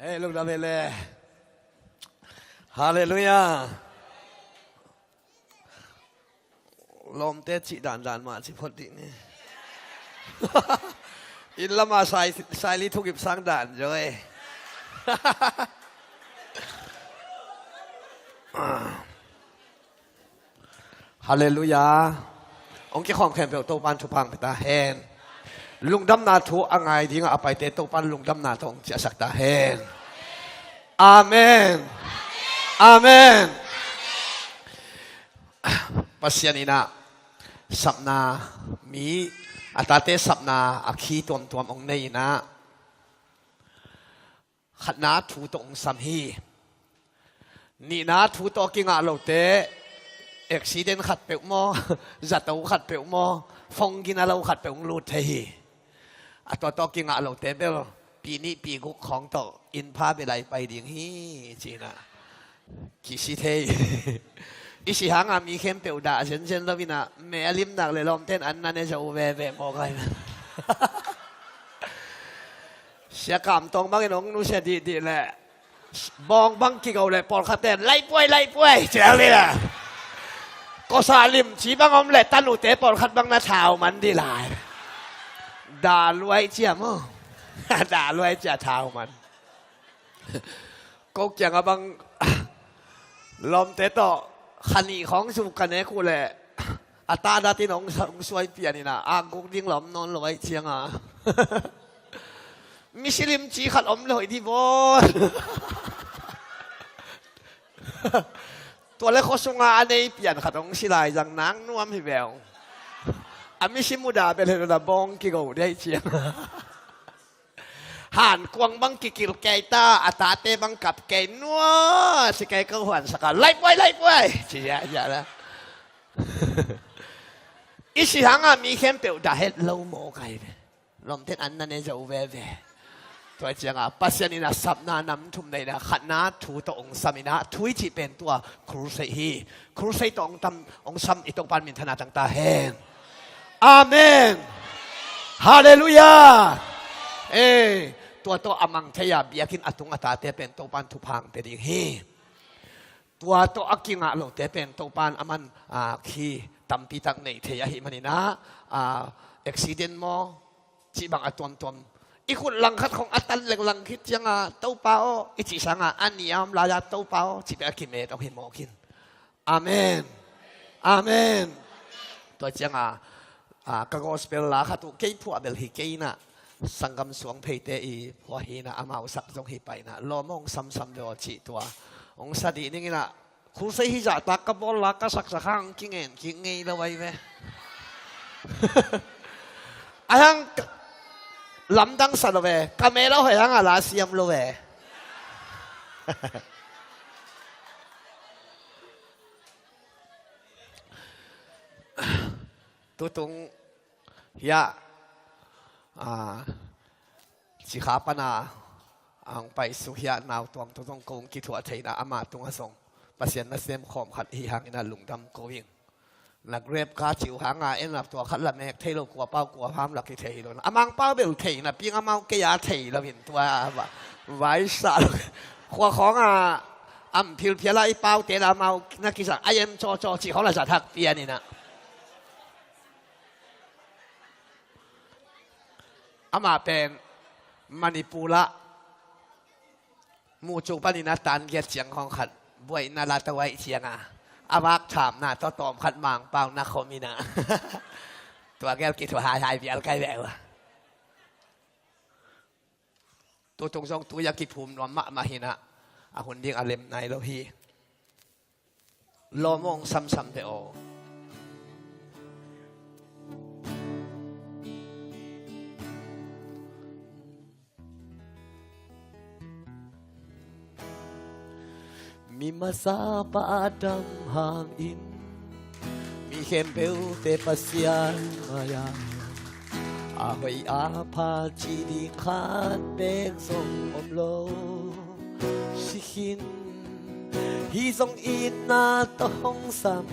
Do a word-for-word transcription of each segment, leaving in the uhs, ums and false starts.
Hei, lungdam hi le. Halleluiah. Lawmte cih dandan mah ci phot dih ni. Inn lama sai, saili thugip sang dan zaw e. Halleluiah. Hong kikhawm khempeuh Topan thupha hong pia ta hen. Lungdamna thu a ngai dingah a paite Topan lungdamna tawh hong ciahsak ta hen. Amen. Amen. Pasian in ah sapna mi, a tate sapna a khi tuamtuam hong nei in ah, khatna thu tawh hong sam hi. Nihna thu tawh a kingah lote, accident khat peuh maw, zato khat peuh maw, phone gina lo khat peuh hong lut thei hi. A tua tawh a kingah lote bel pi nih pi guk khawng tawh inn pha bel a pai ding hi, ci-in ah kisi thei. I si hanga mi khempeuh dah zenzen lo in ah, me a limnak le lawmten an na ne zo uh veve mawk ai. Sia Kam Tawng bangin hong nusia dihdih leh, bawng bang kigo leh pawlkhatte, "Laipuai, laipuai," ci-a li leh, kawsah limci bang om leh tanute pawlkhat bang na thau man dih lai. Dah luai cia maw? Dah luai cia thau man. Ko kiangah bang lawmte tawh kha nih khawng zuk ka nek uh leh, a ta datin hong sa-, hong suai pian in ah, a guk ding lawm nawn lo aih cianga, misi limci khat om lo hi dih bawn. Tua le khua sunga a nei pian khat hong si lai zang nang nuam hi veu. A misi mudah bel hi lo na bawng kigo dih aih cianga. Hankuang bang kikil kei ta, a tate bang kap kei, nua si kei ko huan saka, "Laipuai, laipuai," ci ziahziah la. I si hanga mi khempeuh dah het lo mawk ai ve. Lawmten an na ne zo veve. Tua cianga Pasian in a sapna nam thum neina khatna thu tawh hong sam in ah, thu i cih pen tua crusade hi. Crusade tawh hong tam, hong sam i Topan minthanna tang ta hen. Amen. Halleluiah. Eh, tua tawh a mang thei a biakinn a tung a tate pen Topan thupha hong pia ding hi. Tua tawh a kingah lote pen Topan a man, ah, khi tampi tak nei thei ahih manin ah, ah, accident maw, cih bang a tuamtuam. I khut langkhat khong a tan lenglang khit cianga, "Topa aw," i cih sanga, "A ni a om lai-a Topa aw," cih bek a kimet aw hi mawk in. Amen. Amen. Tua cianga, ah, ka gospel la khat uh kei phuah bel hi kei in ah, sanggam suang pheite i phuah hi in ah, amau sak zong hi pai in ah, lawm hong samsam ve aw cih tua hong sa dih ning in ah, crusade hi zahtak ka bawl la ka saksak hang kingen kik ngei lo ai ve. Ai hang ka-, lamdang sa lo ve, ka meh lo hei hang a la siam lo ve. Tutung hiah, ah, Cikha pana a hong paisuk hiah nautuang tawh zong kong kithuah theihna ama tungah zong Pasian nasem khawm khat hi hangin a lungdam ko ing. Na grep ka cih uh hanga en a tua khat la mek thei lo, kua pau kua pam la kithei lo na, a mang pau bel thei na ping, amau kei a thei lo in tua va-, vaisa lo. Khua khawng a am philphial a i paute la amau na kisang a em cawcaw cih khawng la zat hak pian in a. Amah pen Manipur ah mucu panin a tan giat ciang khawng khat buaina la to aih cianga a vak thamna tawh tawm khat Mangpau na khawm in a. Tua gel kithuah haihai vial kai ve uh a. Tutung zong tui a kiphum nuam mahmah hi in a, a hun ding a lem nai lo hi. Lawm hong samsam ve aw. Mi masa pa Adam hangin mi khempeuhte Pasian mai-ah a hoih a pha cih ding khat bek zong om lo. Si khin, hih zong itna tawh hong sam,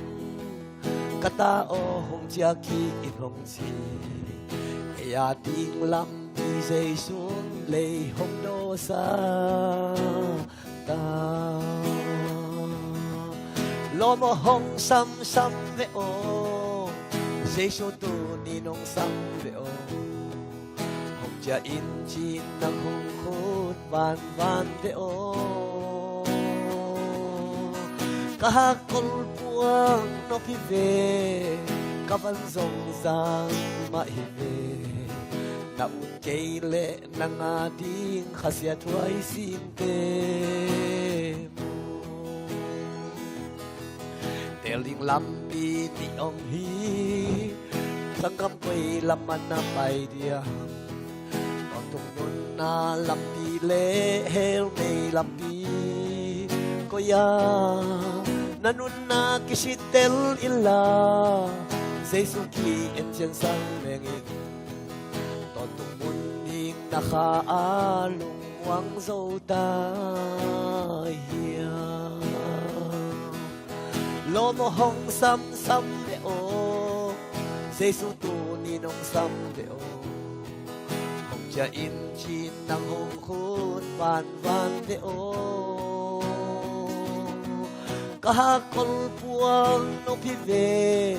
ka ta aw hong ciah kik in hong ci. Ei a ding lampi Jesu in lei hong dawsa ta. Lawm aw, hong samsam ve aw, Jesu tuni nong sam ve aw. Hong ciah in ci-in nang hong khut vanvan ve aw. Ka hakkol puang nop hi ve, ka van zongzang mah hi ve. Na ut kei leh nang a ding khasiathuai sinte mu. Tel ding lampi nih om hi, sanggam koi lam ah na pai diam? Tawntung nunna lampi leh hell mei lampi koi ah na nunna kisitel inla, Jesu ki-en cian sang mengin, tawntung mun ding na kha a lungmuang zo ta hiam? Lawm aw, hong samsam ve aw, Jesu tuni nong sam ve aw. Hong ciah in ci-in nang hong khut vanvan ve aw. Ka hakkol puang nop hi ve,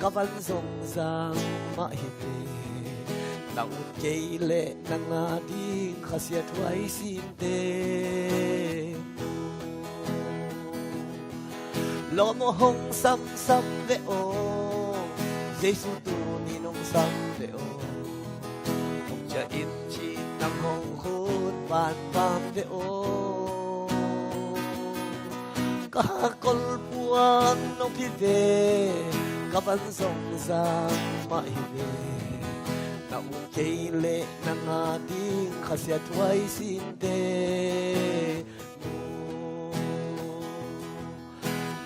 ka van zongzang mah hi ve. Na ut kei leh nang a ding khasiathuai sinte mu. Lawm aw, hong samsam ve aw, Jesu tuni nong sam ve aw. Hong ciah in ci-in nang hong khut vanvan ve aw. Ka hakkol puang nop hi ve, ka van zongzang mah hi ve. Na ut kei leh nang a ding khasiathuai sinte mu.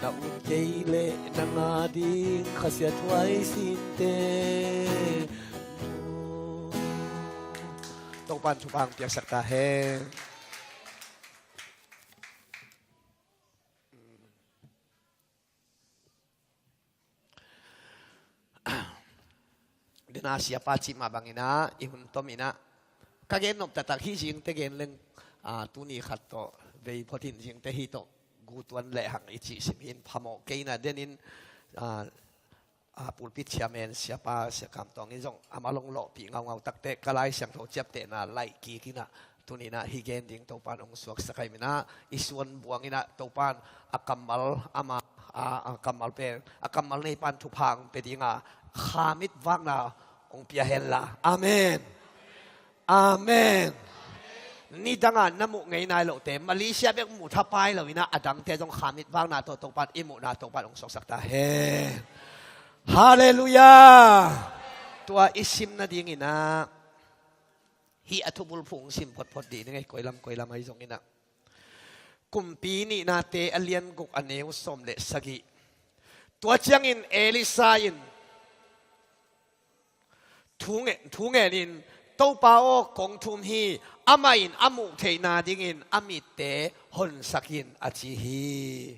Na ut kei leh nang a ding khasiathuai sinte mu. Topa'n thupha hong piaksak ta hen. Dena siapa cih mah bangin ah i hun tom in ah ka gen nop taktak hi zingte gen leng, ah, tuni khat tawh vei phot in zingte hi tawh gutuan lehang i cih sim hi in phamawh kei in ah denin, ah, ah, pulpit chairman siapa Sia Kam Tawng in zong amah long lawhpih ngaungau takte ka Lai Siangtho ciaptehna laih kik in ah tuni in ah hih gen ding Topa'n hong suaksak ahih manin ah i suan buang in ah Topa'n a kammal ama, a, a kammal pen, a kammal neipa'n thupha hong pia ding a, khamit vakna hong pia hen la. Amen. Amen. Nidang a na muh ngei nai lohte, Malaysia bek muh thapai lo in ah adangte zong khamit vakna tawh Topa'n i muhna Topa'n hong suaksak ta hen. Halleluiah. Tua i sim nading in ah hih a thubulphuh hong sim photphot dih ning ei, koi lam koi lam ahi zong in ah. Kumpi Nihnate a lian guk a neu sawm le sagih. Tua ciangin Elisha in thu nge-, thu ngen in, "Topa aw, kong thum hi, amah in a muh theihna dingin a mitte honsak in," a ci hi.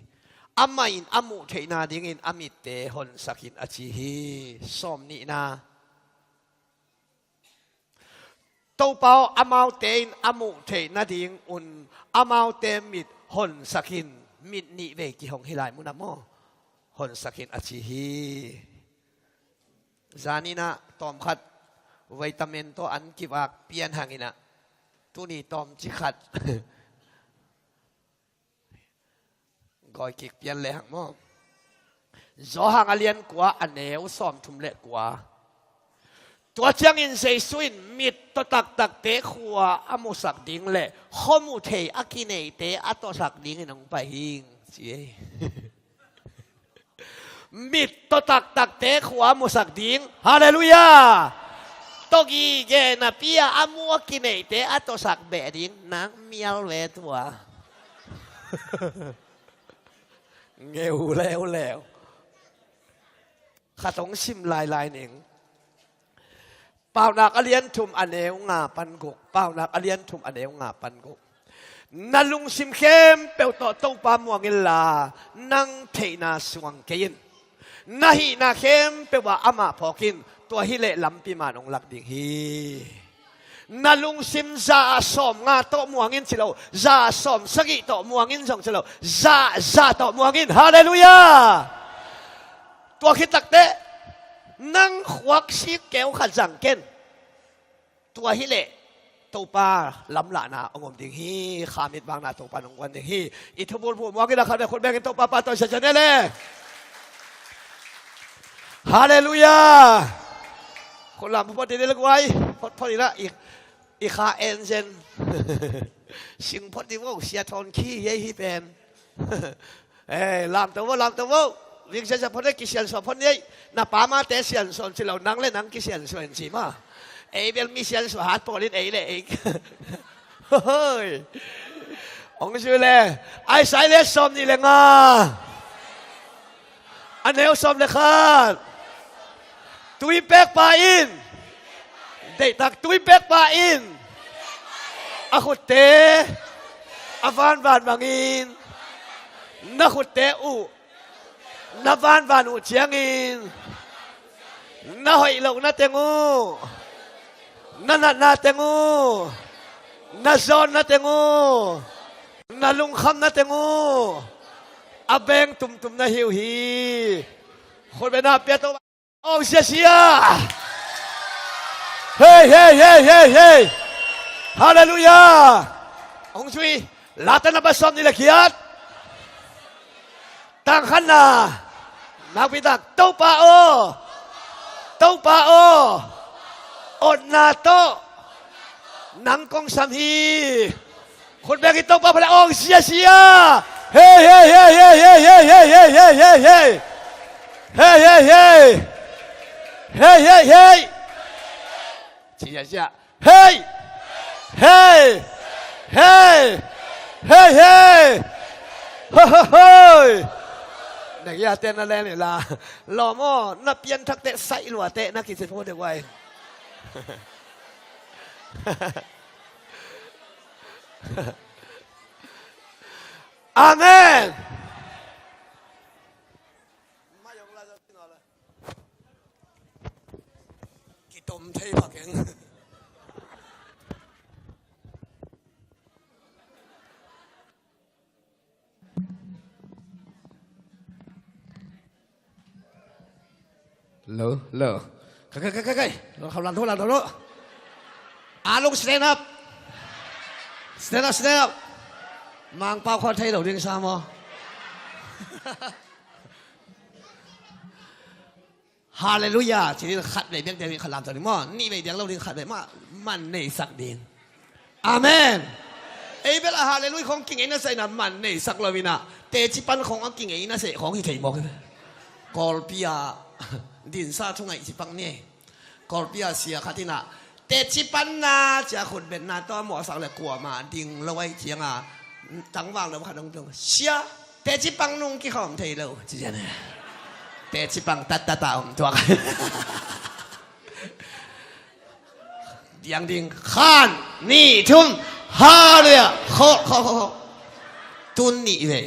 Amah in a muh theihna dingin a mitte honsak in a ci hi. Sawm nihna. Topa aw, amaute in a muh theih nadingun amaute mit honsak in, mit nih vei kihong hi lai mun ah maw, honsak in a ci hi. Zan in ah tawmkhat vitamin tawh an kivak pian hang in ah tuni tawmcik khat gawi kik pian lehang maw. Johan a lian kua a neu sawmthum le kua. Tua ciangin Jesu in mit tawh taktakte khua a musak ding le khuamuh thei a kineite a tawsak dingin hong pai hing, ci ei. Mit tawh taktakte khua a musak ding. Halleluiah. Tawgige napi-a a mu a kineite a tawsak beh ding. Nang mial ve tua. Ngeu leuleu. Khat hong sim lailai ning. Paunak a lian thum a neu nga pan guk. Paunak a lian thum a neu nga pan guk. Na lungsim khempeuh tawh Topa muang inla, nang theihna suang kei in. Na hihna khempeuh ah amah phawk in, tua hileh lampi man hong lak ding hi. Na lungsim za sawm nga tawh muang in ci lo, za sawm sagih tawh muang in zong ci lo, za za tawh muang in. Halleluiah. Tua khit takteh nang khuak sik keu khat zang ken. Tua hileh Topa lamlahna hong om ding hi. Kha mit vakna Topa nong guan ding hi. I thubul phu muang in a khat le khut bengin Topa pa tawh siasia ne le. Halleluiah. Khut lam phot in le guai. Phot phot in a i, i kha en zen. Sing phot ding vo, sia thawn khi ei hi pen. Ei, lamto vo, lamto vo. Vingsiasia phot ei, kisiansuah phot ei. Na pa mate siansuah ci lo, nang le nang kisiansuah in ci ma. Ei bel mi siansuah hat pawl in ei le ei. Hoi. Hong zui le. Isaiah le sawm nih le nga. A neu sawm le khat. Tuipekpa in. Deihtak tuipekpa in. A khutte. A vanvan bangin. Na khutte uh. Na vanvan uh ciangin. Na hoih lohna teng uh. Na natna teng uh. Na zawnna teng uh. Na lungkhamna teng uh. A beng tumtum na hi uh hi. Khut bengna pia to. Hong siasia. Hei, hei, hei, hei, hei. Halleluiah. Hong zui. Late namba sawm nih le giat. Tang khatna. Nakpi tak Topa aw. Topa aw. Otna tawh nang kong sam hi. Khut bengin Topa phalak hong siasia. Hei, hei, hei. Hei, hei, hei. Hei, hei, hei. Siasia. Hei. Hei. Hei. Hei, hei. Ho, ho, hoi. Na giate na leng ni la. Lawm aw, na pianthakte saih luate na kici pho de guai. Amen. Kitom thei pha keng. Lo, lo. Kai, kai, kai, kai, kai. Lo, kham lam thu, lam thu, lo. A lung stand up. Stand up, stand up. Mangpau khawng thei lo ding sa maw. Halleluiah. Ci ding khat vei bek diang ding khat lam to ding maw. Nih vei diang lo ding khat vei mah. Man neisak ding. Amen. Ei bel a halleluiah khawng kingei na seh na man neisak lo ina. Teci pan khawng a kingei na seh khawng hi thei mawk. Kawlpi a dinsa thungaih ci pak ni. Kawlpi a sia khat ina. Teci pan na cia khut betna tawh a mawhsak le kuama ding lo ai cianga. Tangval lo khat dong dong. Sia. Teci pang nung kikhawm thei lo. Ci cian. Teci pang tat tat a om tuak. Diang ding. Khan, nih, thum. Halleluiah. Kho, kho, kho, kho. Tun nih vei.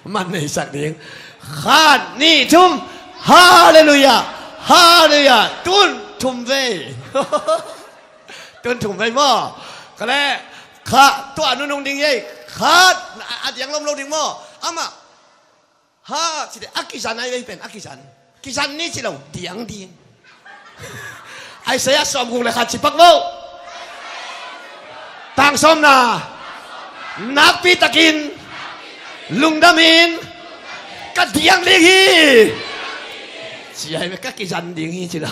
Man neisak ding. Khan, nih, thum. Halleluiah. Halleluiah. Tun thum vei. Tun thum vei maw. Kale. Kha, tua nunung ding ei. Khat. A diang lom lo ding maw. Amah. Ha, ci te, a kizan ai vei pen, a kizan. Kizan ni ci lo, diang ding. Isaiah sawmguk le khat ci pak vo. Tang sawmna. Nakpi takin. Lungdamin. Ka diang ding hi. Ci ai vei ka kizan ding hi ci lo.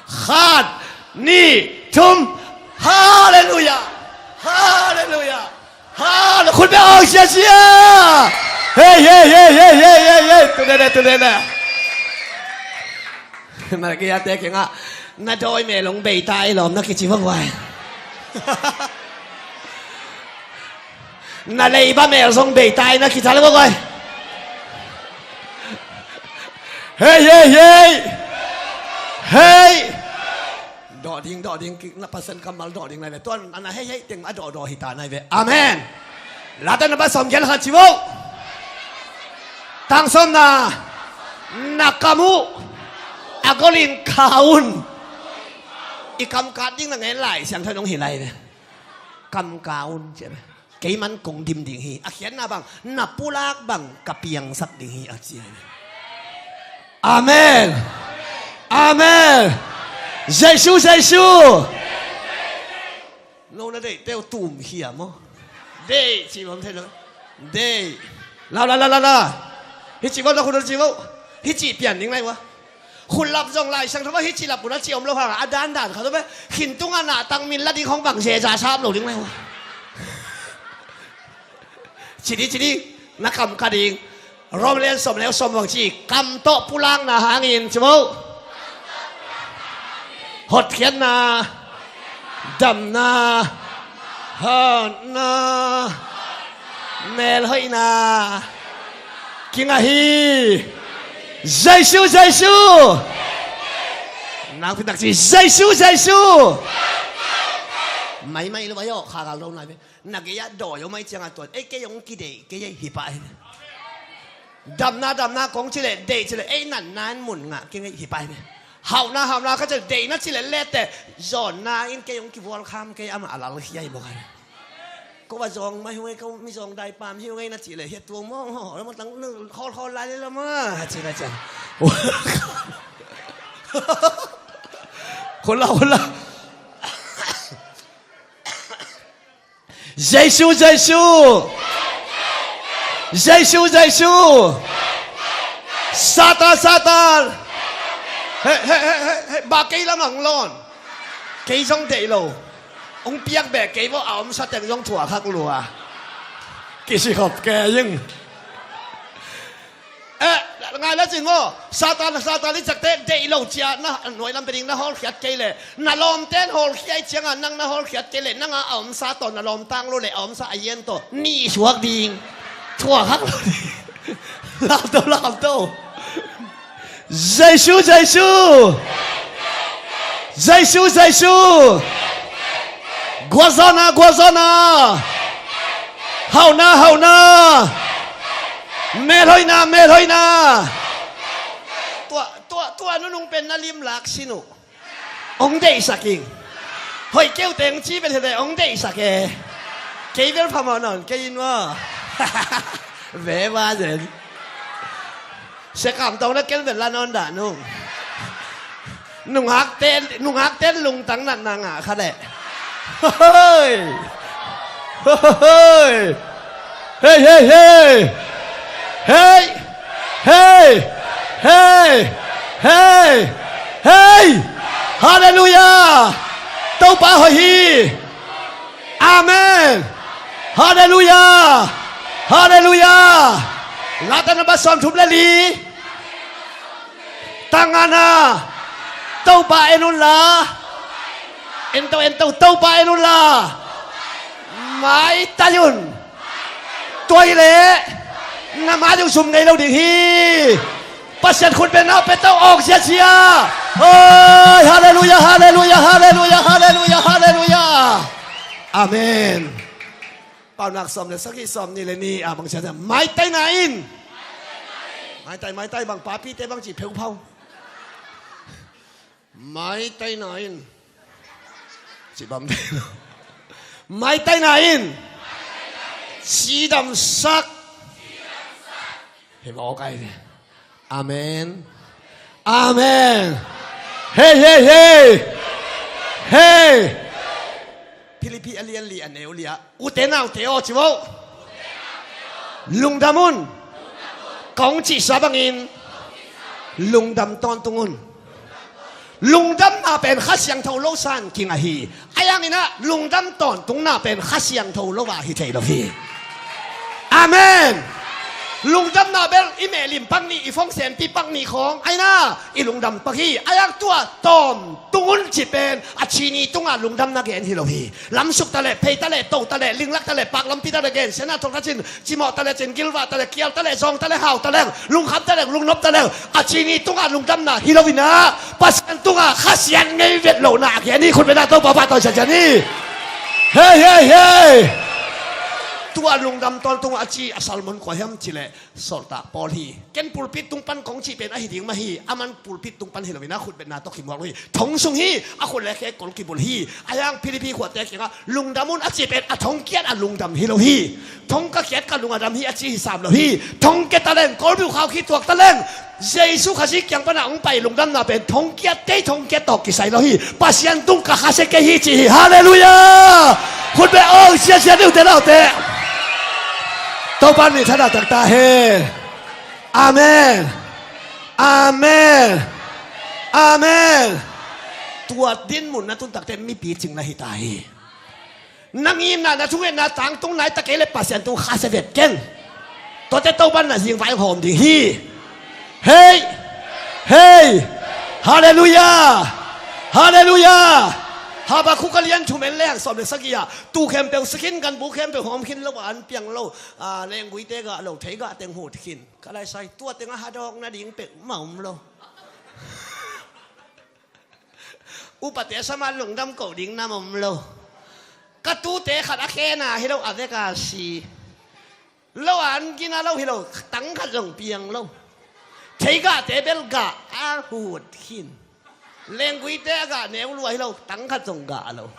Khat, nih, thum. Halleluiah. Halleluiah. Halleluiah. Khut beng hong siasia. Hei, hei, hei. Tun ne ne, tun ne ne. Na kiate kiangah na dawi melong beita i lawm na kici vangvai. Na leiba mel zong beita i na kital vangvai. Hei, hei, hei. Hei. Dawh ding, dawh ding, na Pasian kammal dawh ding nai ve. Tuan ana hei hei teng a dawh dawh hita nai ve. Amen. Late namba sawm giat le khat ci vo. Tang sawmna. Na kam uh a golin kha un. I kam kat ding na ngen lai, Siangtho in hong hilh lai ve. Kam kat un ci a ve. Kei man kong dim ding hi. A khiatna bang, na pulak bang ka piangsak ding hi a ci a ve. Amen. Amen. Jesu, Jesu. No na deih teu tum hi a maw? Deih ci bang thei lo. Deih. Lau, lau, lau, lau, lau. Hi ci bang na khun ci bang. Hi ci pian ding lai ua. Khun lap zong Lai Siangtho ah hi ci lap un a ci om lo hang a dan dan kha to be. Khin tung a na tang min la ding hong bang ze za sam lo ding lai ua. Ci di, ci di. Na kam ka ding. Rom lian sawm le sawm bang ci, kam tawh pulakna hangin ci maw? Hotkhiatna, damna, hawtna, melhoihna kingah hi. Jesu, Jesu. Nakpi tak ci, Jesu, Jesu. Maimai lo ayo kha gal lo nai ve. Na gei ah dawi om ahih ciangin tuan ei kei hong kideih kei ei hi pah hi. Damna damna kong ci leh deih ci leh ei nan nan mun ngah kei ei hi pah hi. Hauhna hauhna ka ci leh deihna ci leh lette zawnna in kei hong kivual kham kei amah a lal hi ahi bawk hi. Ko va zawng mai hung ei ko mi zawng dai pam hi hung ei na ci leh hiat tuang mawng haw lam tang hawlhawl lai leh lam a ci na ciang. Khawla khawla. Jesu, Jesu. Jesu, Jesu. Satan, Satan. He, he, he, he, he. Ba kei lam ang lawn. Kei zong deih lo. Hong piak beh kei vo a om sa teng zong thuak hak lua. Kisi khop kei ing. Eh, ngai la cin maw? Satan, Satan i cakte deih lo cia na nuai lam pe ding na hawlkhiat kei leh na lawmten hawlkhia i cianga nang na hawlkhiat kei leh nanga a omsa tawh na lawmtang lo leh a omsa a yen tawh nih suak ding. Thuak hak lo ding. Lamto, lamto. Jesu, Jesu. Jesu, Jesu. Guazana, guazana. Hauhna, hauhna. Melhoihna, melhoihna. Tua, tua, tua nunung pen na lim lak sin uh. Hong deihsak ing. Hoih keu teng ci pen hete hong deihsak e. Kei bel phamawh nawn kei in maw? Ve va zen. Sekam tawng na kel vel la nawn dah nung. Nungakte, nungakte lungtang natna ngah kha leh. Hoi. Hoi. Hei, hei, hei. Hei. Hei. Hei. Hei. Hei. Halleluiah. Topa hoih hi. Amen. Halleluiah. Halleluiah. Late na ba sawm thum le li. Tangana. Topa en un la. Ento, ento, Topa en un la. Maitai un. Tua hi leh na mai uh zum ngei lo ding hi. Pasian khut beng na pia to awk ziazia. Hoi, halleluiah, halleluiah, halleluiah, halleluiah, halleluiah. Amen. Paunak sawm le sagih, sawm nih le nih ah bang ciat maitai na in. Maitai, maitai bang papite bang ci pheuphau. Maitai na in. Ci bam te lo. Maitai na in. Cidamsak. Hei bawk ai ve. Amen. Amen. Hei, hei, hei. Hei. Philippi a lian li a neu li ah. Ute naute aw ci vo. Lungdam un. Kong cihsa bangin lungdam tawntung un. Lungdamna pen Kha Siangtho lo san king ahi. Ahi hangin ah lungdam tawntungna pen Kha Siangtho lo ah hi thei lo hi. Amen. Lungdamna bel i mehlim pak ni, i fongsenpi pak ni khawng ahi na, i lungdam pak hi. Ahi hang tua tawm tung un ci pen a cini tungah lungdamna gen hi lo hi. Lamsuk ta leh, phei ta leh, to ta leh, linglak ta leh, pak lampi ta leh, gensiatna thok ta cin, cimawh ta leh cin, gilvah ta leh, kial ta leh, zawng ta leh, hau ta leh, lungkham ta leh, lungnop ta leh, a cini tungah lungdamna hi lo in ah Pasian tungah khasiat ngei vet lohna a gen hi. Khut beng na Topa pahtawi siasia ni. Hei, hei, hei. Tua lungdam tawntung a ci a sermon kua hiam cih leh Sawltak Paul hi. Ken pulpit tung pan kong cih pen ahi ding mah hi. Aman pulpit tung pan hi loin a khutbetna tawh kimuak lo hi. Thong sung hi, a khut le khe kol kibulh hi. A hiang Philippi khuate kiangah lungdam un a cih pen a thong kiat a lungdam hi lo hi. Thong ka kiat ka lung a dam hi a ci hi sam lo hi. Thong ke taleng, kol biu khau khi tuak taleng, Jesu Khazih kiang pana hong pai lungdamna pen thong kiat kei, thong kiat tawh kisai lo hi. Pasian tung ka khasia kei hi ci hi. Halleluiah. Khutbeh aw, siasia deuh te naute. Topa min thangtak ta hen. Amen. Amen. Amen. Tua dinmun na tun takte mipi cing na hi ta hi. Na ngimna, na thungetna tangtung nai ta kei leh Pasian tung khasia vet ken. Tuate Topa na zingvai hawm ding hi. Hei. Hei. Halleluiah. Halleluiah. Habakkuk a lian thum en le hang sawm le sagih ah, tuu khempeuh si khin, ganbu khempeuh hawm khin, lo a an piang lo, a, lengguite gah lo, theigah teng hut khin. Ka lai sai, tua tengah hadawk nading peuhmah om lo. Upate sama lungdam ko ding nam om lo. Ka tute khat a khena hi lo, a veka si lo, an gina lo hi lo, tang khat zong piang lo. Theigahte bel gah a hut khin. Lengguite a gah neu lua hi lo, tang khat zong gah lo.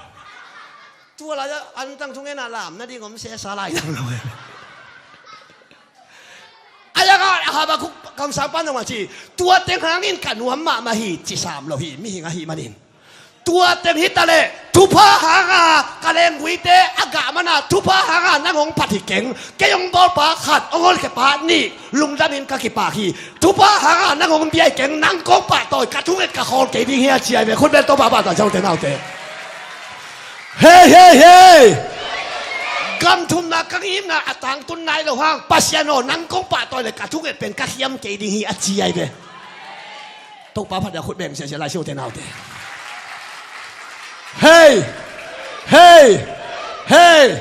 Tua lai an tang thungetna lam nading om sesa lai dang lo. A hiangah Habakkuk kamsangpa nungah ci, tua teng hangin ka nuam mahmah hi ci sam lo hi, mihing ahih manin. Tua teng hi taleh thupha hanga ka lengguite a gah mana thupha hanga nang hong phat hi keng. Kei hong bawlpa khat, hong honkhia pa nih, lungdamin ka kipak hi. Thupha hanga nang hong bia hi keng, nang kong pahtawi, ka thunget ka khawl kei ding hi a ci ahi ve. Khut beng Topa pahtawi ciang ute naute. Hei, hei, hei. Gam thumna ka ngimna a tangtun nai lo hang, Pasian aw, nang kong pahtawi leh ka thunget pen ka khiam kei ding hi a ci ahi ve. Topa phat a khut beng siasia lai siute naute. Hei. Hei. Hei.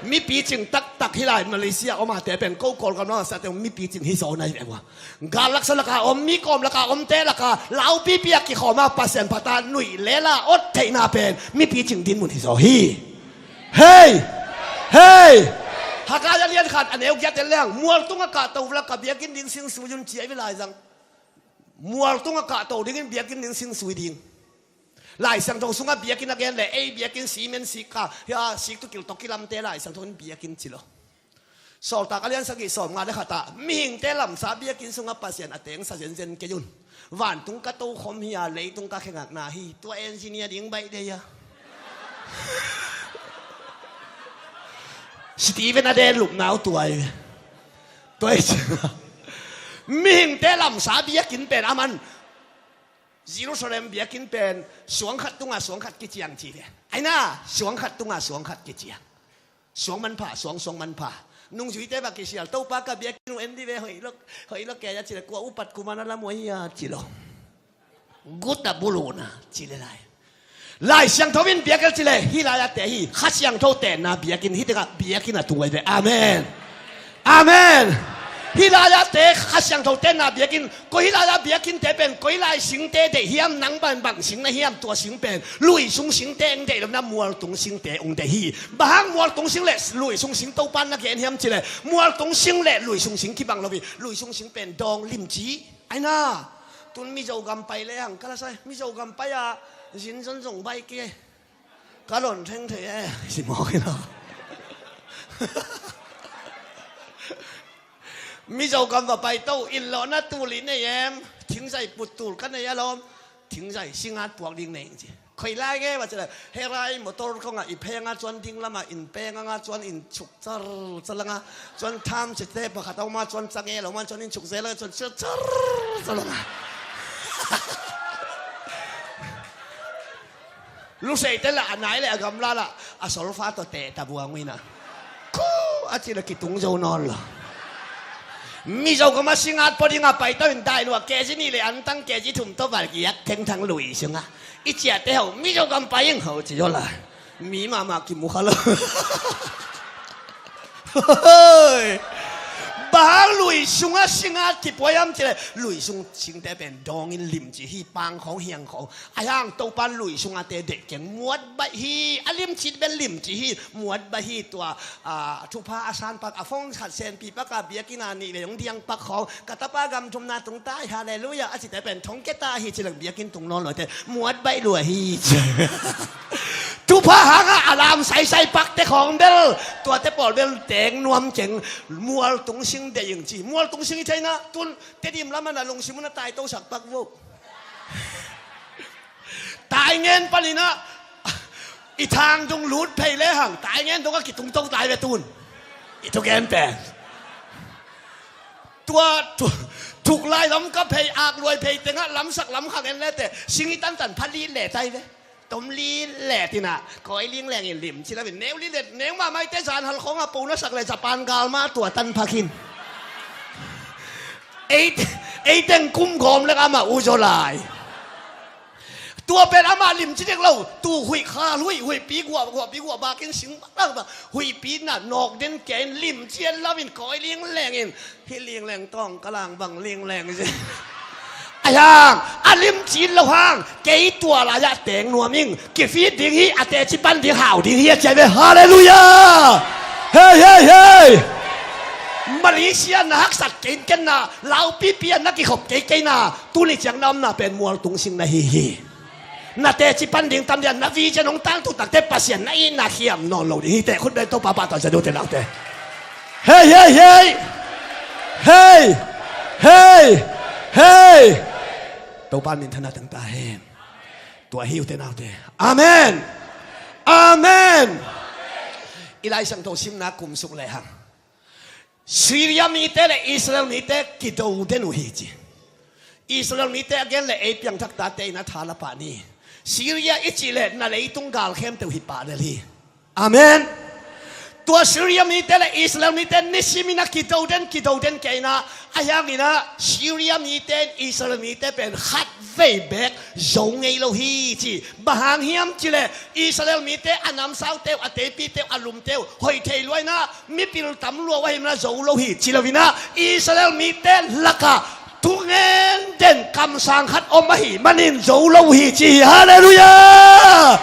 Mipi cing taktak hi lai Malaysia om a te pen ko Kawlgam lam a sa te mipi cing hi zaw nai ve ua. Gal laksa laka om, mi kawm laka omte laka laupipi a kikhawm a Pasian phat a nuih lela ot theihna pen mipi cing dinmun hi zaw hi. Hei. Hei. Haggai a lian khat a neu giat en le hang, mual tungah kahto laka biakinn ding sing sui un ci ahi ve lai zang. Mual tungah kahto dingin biakinn ding sing sui ding. Lai Siangtho sungah biakinn a gen leh ei biakinn cement sik kha, hia, sik tu kil tawh kilamte Lai Siangtho in biakinn ci lo. Sawltak a lian sagih sawmnga le khat ah mihingte lamsa biakinn sungah Pasian a tengsa zenzen kei un. Vantung ka tokhom hi a, leitung ka khe ngakna hi. Tua engineer ding baih dei a. Steven a den lupna uh tua hi. Tua hi ciang mihingte lamsa biakinn pen aman Jerusalem biakinn pen suang khat tungah suang khat kiciang ci ve. Aina, suang khat tungah suang khat kiciang. Suang manpha, suang, suang manpha. Nungzuite bang kisial, Topa ka biakinn uh en dih ve, hoih lo, hoih lo kei a ci leh, kua upat kuman a lam uh ahi a ci lo. Gut a buluhna ci leh lai. Lai Siangtho in biakinn ci leh hih lai a te hi, Kha Siangtho tenna biakinn, hih tengah biakinn a tung ahi ve. Amen. Amen. Hih lai a te Kha Siangtho tenna biakinn, koi hih lai a biakinn te pen koi lai singte deih hiam, nang bang bang sing na hiam, tua sing pen lui sung singte ong deih lo na, mual tung singte ong deih hi. Bang hang mual tung sing leh lui sung sing Topa na gen hiam ci leh, mual tung sing leh lui sung sing kibang lo hi. Lui sung sing pen dawng lim ci. Aina, tun Mizo gam pai le hang ka la sai, Mizo gam pai a zin zon zong baih kei. Ka lon theng thei e, si mawk hi lo. Mizo gam va pai to, inn lawhna tul i nei em? Thingzai put tul ka nei a lawm. Thingzai singat puak ding nei ing ci. Khoi lai nge va ci leh, hei lai motor kongah i pheng a, chuan ding lamah in pheng anga, chuan in chuk char char anga, chuan tham chite pakhat a om a, chuan chang e lo man, chuan in chuk zel anga, chuan char char anga. Luseite lah a nai leh a gamla lah a solfa tawh teh ta buang uh ina. Khu a ci leh kitung zo nawn lo. Mizo gam a singat pua ding a pai to in dai lua kezi nih leh antang kezi thum tawh val giak thengthang lui sungah i ciahte ho Mizo gam pai ing ho ci zo lai. Mi mahmah kimu kha lo. Ahang lui sungah singa kipuai am cileh, lui sung singte pen dawngin limci hi, pang khawng hiang khawng. Ahang Topan lui sungate deih keng, muat baih hi. A limci bel limci hi, muat baih hi. Tua a thupha a san pak, a phone khat senpi pak a, biakinn a nih vei hong diang pak khawng, ka tapa gam thumna tung ta hi, halleluiah a cite pen thong keta hi, ci leng biakinn tung nawn lo te, muat baih lua hi. Thupha hanga a lam saisai pakte khawng bel, tuate pawl bel teng nuam keng, mual tung sing deih ing ci. Mual tung sing i theihna, tun Tedim lamah na lungsim un a taitosak pak vo. Taingen paninah i thangdung lut phei lehang, taingen dongah kitungto tai ve tun. I thugen pen tua thu-, thuklai lam ka phei, akluai phei tengah lamsak lam khang en lete, sing i tantan pha lit le tai ve. Tom lit le tinah, kawi lingleng in limci lo in, neu lit le, neu mahmah i te zan hal khawngah po na sak le Japan gal mah tua tan pha khin. Ei, ei teng kum gawm lek amah u zaw lai. Tua pen amah limci dek lo, tu huih khal huih, huihpi guah, guahpi guah bakin sing bak bak, huihpi na nawk den kei in limci en lo in, kawi lingleng in, hi lingleng tawng ka lang bang lingleng si. A hiang, a limci lo hang, kei tua lai-ah teng nuam ing, kifit ding hi, a teci pan ding hau ding hi a ci a ve, halleluiah. Hei, hei, hei. Malaysia na haksat kei in ken na, laupipi a na kikhop kei kei na, tuni ciang na omna pen mual tung sing na hi hi. Na teci pan ding tam dia, na vision hong tangthu takte Pasian na itna khiam nawn lo ding hi teh, khut beng Topa pahtawi za dute nakte. Hei, hei, hei. Hei, hei, hei. Hei. Topa minthanna tang ta hen. Tua hi ute naute. Amen. Amen. I Lai Siangtho simna kum suk lehang, Syria mite le Israel mite kido den uh hi ci. Israel mite a gen le ei piangthak tate in a tha la pah ni. Syria i cih le na leitung gal khemteuh hi pah lel hi. Amen. Tua Syria mite le Israel mite nisimin a kido den, kido den kei in ah, a hiangin ah Syria mite in Israel mite pen khat vei beek zo ngei lo hi ci. Bang hang hiam cih leh Israel mite a namsaute uh, a teipite uh, a lumte uh hoih thei lua in ah, mipil tam lua uh ahih manin ah zo lo hi ci lo in ah, Israel mite lakah thungen den kamsang khat om ahih manin zo lo uh hi ci hi. Halleluiah.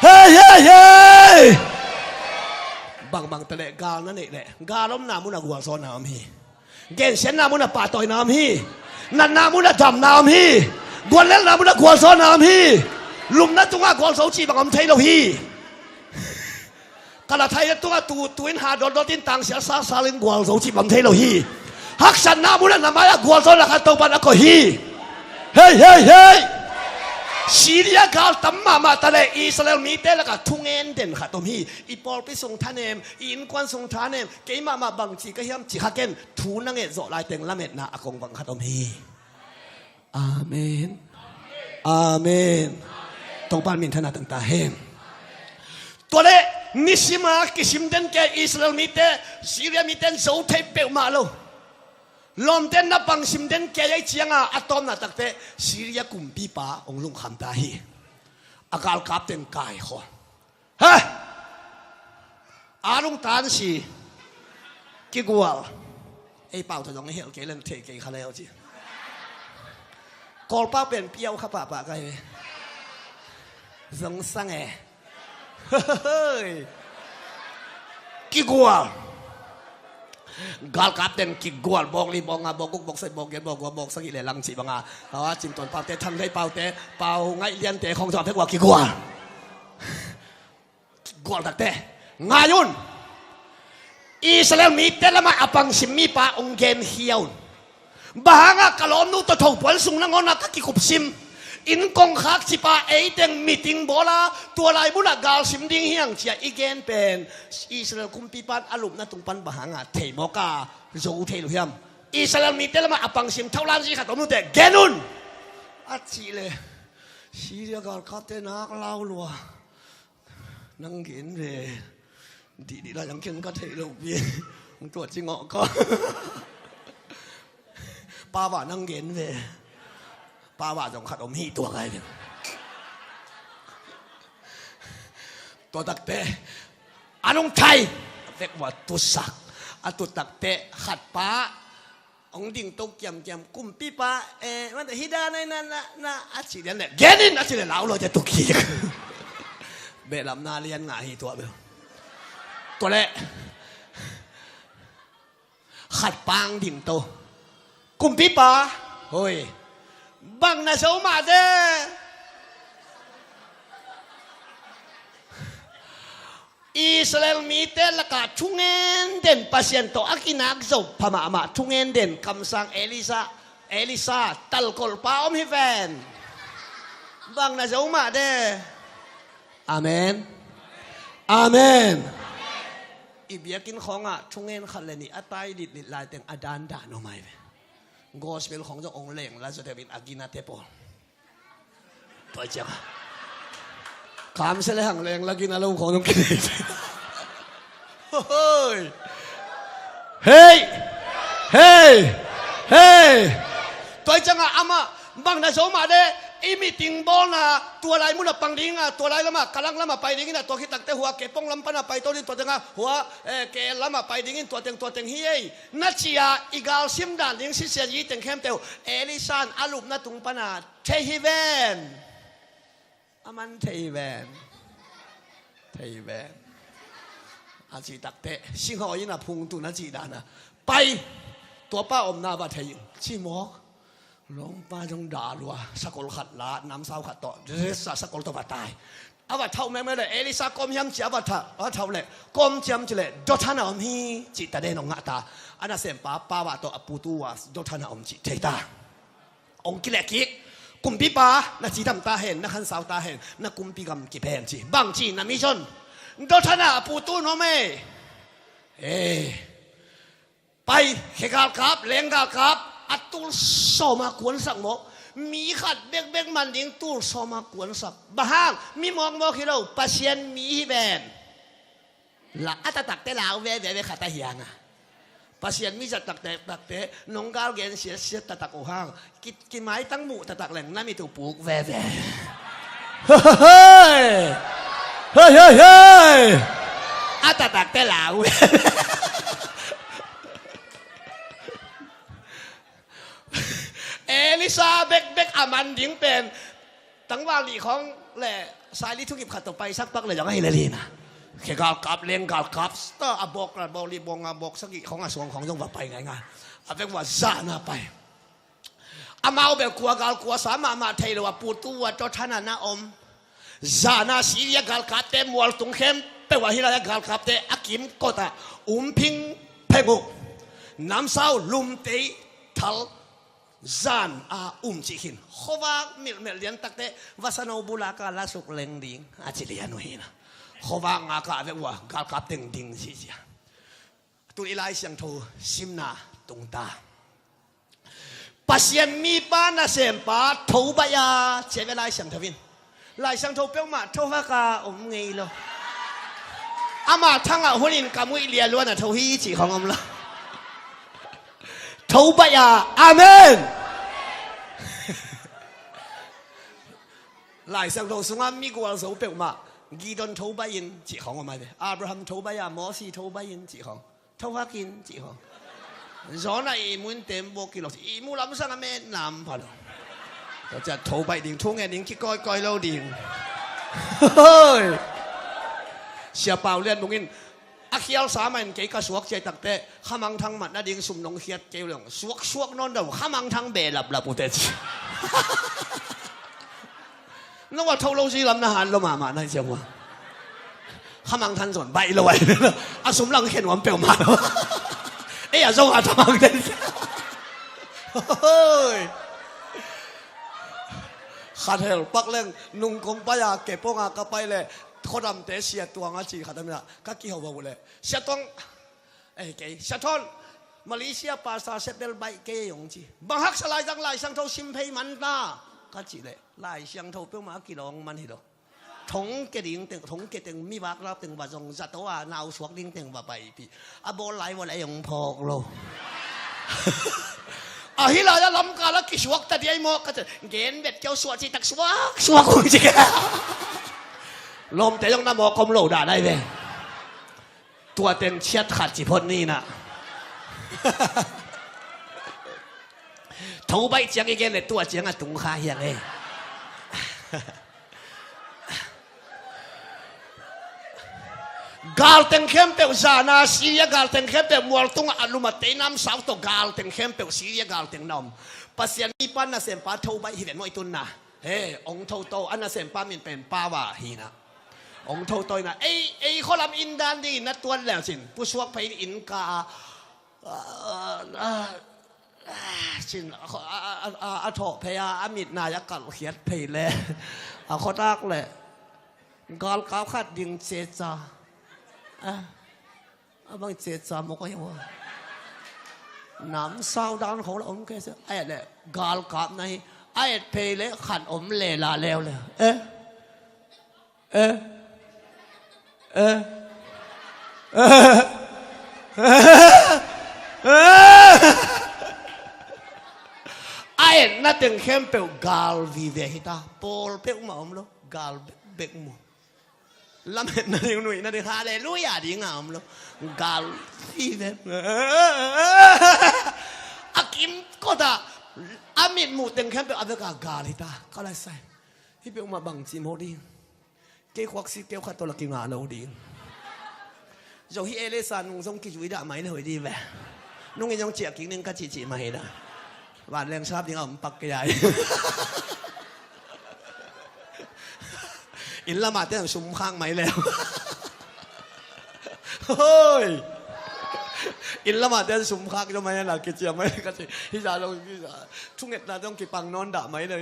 Hei, hei, hei. Bangbang ta leh gal na neih leh, gal omna munah gualzawhna om hi. Gensiatna munah pahtawina om hi. Natna munah damna om hi. Guallelhna munah gualzawhna om hi. Lumna tungah gualzo cih bang om thei lo hi. Kalathai tungah tu, tu in ha dawtdawt in, tangsial salsal in gualzo cih bang om thei lo hi. Haksatna munah na mai-ah gualzawhna khat Topan a koih hi. Hei, hei, hei. Syria gal tam mahmah ta leh Israel mite lakah thungen den khat om hi. I pawlpi sung thanem, i innkuan sung thanem, keimah mah bangci ka hiam ci kha ken, thu na nget zawh laiteng lametna a kong vang khat om hi. Amen. Amen. Topa minthanna tang ta hen. Tua leh nisima kisim den kei Israel mite, Syria mite in zo thei peuhmah lo. Lawmte in na pangsim den kei ahih cianga a tawpna takte Syria kumpipa hong lungkham ta hi. A galkapte in kaikhawm. He! A lungtan si. Kigual. Ei pau tawh zong i helh kei leng thei kei kha leu ci. Kawlpau pen piau kha pahpah ka hi ve. Zong sang e. Kigual. Galkapte in kigual, bawk li, bawk nga, bawk guk, bawk sagih, bawk giat, bawk kua, bawk sagih le lang cih banga. Aw, Cin Tuan paute, Thang Lei paute, pau ngaih liante khawng zawh phek ua kigual. Kigual takte. Ngai un. Israel mite lamah a pangsim mipa hong genkhia un. Bang hangah ka lawmnu tawh thopuan sung nangawnah ka kikupsim, inn kongkhak cipa eiteng meeting bawla, tua lai munah galsim ding hiang cia i gen pen Israel kumpipa in a lupna tung pan bang hangah thei mawk a, zo thei lo hiam? Israel mite lamah a pangsim tholan zi khat om nute gen un. A cih leh Syria galkapte nak lau lua. Nang gen ve. Dihdih lai ang ken ka theih loh pi. Tua ci ngawh ka. Pava nang gen ve. Pava zong khat om hi tua kai ve. Tua takte a nungthai vek ua tusak. A tut takteh khatpa hong dingto kiamkiam, kumpipa, eh, mate hih dan ahi na, na, na, a cih lian leh, gen in a cih leh lau lua ci a tuk kik. Behlapna lian ngah hi tua bel. Tua leh khatpa hong dingto, kumpipa, hoi, bang na zo mah de? Israel mite lakah thungen den, Pasian tawh a kinak zo pha mahmah, thungen den kamsang Elisha, Elisha talkolhpa om hi ven. Bang na zo mah de? Amen. Amen. I biakinn khawngah thungen khat le nih a tai litlit laiteng a dandan om ahi ve. Gospel khawng zong hong leng la zaw deuh in a gina te pawl. Tua ciangah kamsia le hang leng la gina lo khawng zong kinei. Hoi. Hei! Hei! Hei! Tua ciangah amah bang na zo mah de? I meeting bawlna tua lai munah pang dingah, tua lai lamah, Kalang lamah pai dingin ah, tua khit takteh hua Kepong lam panah paito ding, tua tengah hua, eh, K L lamah pai dingin, tua teng, tua teng hi ei. Na ci-a i galsim dan ding sisia zi teng khempeuh Elisha in a lupna tung pana thei hi ven. A man thei hi ven. Thei hi ven. A cih takteh singhawi in a phungtun a cih dana pai, tuapa omna va thei in ci mawk. Lawmpa zong dah lua, sakol khat la, namsau khat tawh, dress a sakol tawh va tai. A va thauh mengmeng leh, Elisha kawm hiam ci a va thauh, a va thauh leh, kawm ciam ci leh, Dothan a om hi, cih ta den hong ngah ta. A nasempa Pau ah tawh a putu uh a Dothan a om cih thei ta. Hong kileh kik, kumpipa, na cidam ta hen, na khansau ta hen, na kumpi gam kip hen ci. Bang ci na mission? Dothan a a putu in om e. Eh. Pai, khe galkap, leng galkap, a tul sawma kuansak mawk. Mi khat bekbek man ding tul sawma kuansak. Bang hang, mi mawkmawk hi lo, Pasian mi hi ven. La a taktakte lau veve ve khat a hianga. Pasian mi zat takte, takte, nong gal gen siatsiat taktak uh hang. Ki, kimaitang muh taktak leng na mit uh puk veve. Hei, hei, hei, hei. A taktakte lau. Elisha bekbek a man ding pen tangval nih khawng le saili thukip khat tawh paisak pak le zong ahi le lina. Khe galkap, leng galkap, a bawk, a bawk li bawng a bawk sagih khawng a suang khawng zong va pai ngaingai. A vek va zahna pai. Amau bel kua gal kuasa mahmah thei lo a, putu uh a Dothan ah na om. Zahna Syria galkapte mualtung khempeuh ah, hih lai-ah galkapte a kimkot ah um phingpheng uh. Namsau lumtei thal zan a um cih khin. Khuavak milhmelh lian takte vasano bulak a lasuk leng ding a ci lian uh hi na. Khuavak ngak a vek uh a galkap teng ding cih cia. Tun i Lai Siangtho simna tungta. Pasian mipa nasempa Tobiah ci a ve Lai Siangtho in. Lai Siangtho peuhmah Tobiah ka om ngei lo. Ama thangah hunin ka muih lialuan a tho hi cih khawng om lo. Tobiah, amen. Lai Siangtho sungah migual zo peuhmah Gideon Tobiah in cih khawng om a ve. Abraham Tobiah, Mosi Tobiah in cih khawng. Thohak in cih khawng. Jonah ihmu in tem bawk kilo cih. Ihmu lamsang a met nam pha lo. Tua ciah tho baih ding, thu ngen ding kikawikawi lo ding. Hoi. Sia Pau Lian Mung in a khialsa mah in kei ka suak ciai takteh khamangthang mat nading sum nong khiat kei uh leng suaksuak nawn deuh, khamangthang beh laplap uh teh ci. No a tho lo zi lam na han lo mahmah na hi ciang ua. Khamangthang zon baih lo ai. A sum lang khen uam peuhmah lo. Ei a zong a thamang den. Hoi. Khat hel pak leng nung kong pai a Kepong a ka pai leh khuadamte Sia Tuang a ci khat a min a ka kiho uh leh Sia Tuang, eh, kei Sia Thon, Malaysia pastor sep bel baih kei ei hong ci. Bang haksa lai zang Lai Siangtho sim phei man ta ka cih leh Lai Siangtho peuhmah a kilawng man hi lo. Thongkia ding teng, thongkia teng mi vaklap teng va zong zato a nau suak ding teng va paipih. A bawl lai va leh ei hong phawk lo. Ahi lai a lamkal a kisuak ta diai maw ka ci. Gen bet keu suak ci tak suak suak hong ci. Lawmte zong na mawk om lo dah nai ve. Tua teng ciat khat ci phot ni na. Tho baih ciang i gen le tua ciang a tung kha hiang e. Galteng khempeuh zana, Syria galteng khempeuh mualtungah a lum a teinam sau tawh galteng khempeuh Syria galteng na om. Pasian mipa nasempa tho baih hi ven maw i tunna. He, ong tho to, a nasempa min pen Pawa hi na. Ong tho to hi na. Ei, ei khualam inn dan dingin na tuan leu cin. Pusuak phei in ka a, a, a, a, cin, a, a, a, a, a thawh phei a, a mit nai a kalkhiat phei le. A khuatak le. Galkap khat ding ceca. A. A bang ceca mawk a hi ua. Nam sau dan khong la om kei se. A et le galkap na hi. A et phei le khan om le la leu le. Eh? Eh? Eh? Eh? A etna teng khempeuh gal vive hi ta. Pawl peuh mah om lo. Gal bekbek mu. Lametna ding, nuihna ding, halleluia ding a om lo. Gal vive. A kimkot a, a mitmuh teng khempeuh a vek a gal hi ta. Ka lai sai. Hih peuhmah bang ci mawk ding. Kei khuaksi keu khat tawh la kingah lo ding. Zong hih Elisa nung zong kizui dah mai lo hi ding ve. Nung in zong ciah kik ning ka cihcih mah hi dah. Vanleng sap ding a om pak kei ai. Inn lamah te ang sum khak mai leu. Hoi. Inn lamah te ang sum khak zo mai la kiciam mai ka ci. Hi za lo, hi za. Thungetna zong kipang nawn dah mai leu.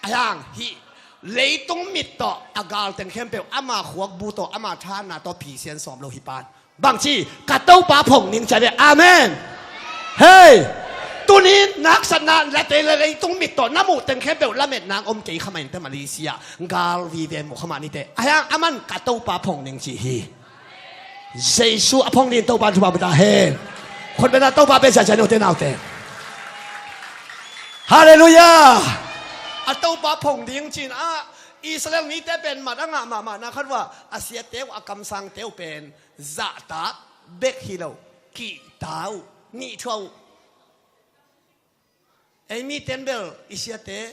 A hiang hih leitung mit tawh a galteng khempeuh ama khuakbu tawh ama thahatna tawh phisian sawm lo hi pan. Bangci ka Topa phong ning ciah ve. Amen. Hei. Tunin na haksatna late le leitung mit tawh na muh teng khempeuh lametna om kei kha mah in te Malaysia. Gal vive mu kha mah ni te. A hiang aman ka Topa phong ning ci hi. Jesu a phong ding Topa thupha pia ta hen. Khut beng a Topa bia ciahciah ni u te nau te. Halleluia. A Topa phong ding cin a Israel mite pen mat a ngah mahmah na khat uh a, a siate uh a kamsangte uh pen zahtak bek hi lo, kihta uh, nihthuah uh. Ei miten bel i siate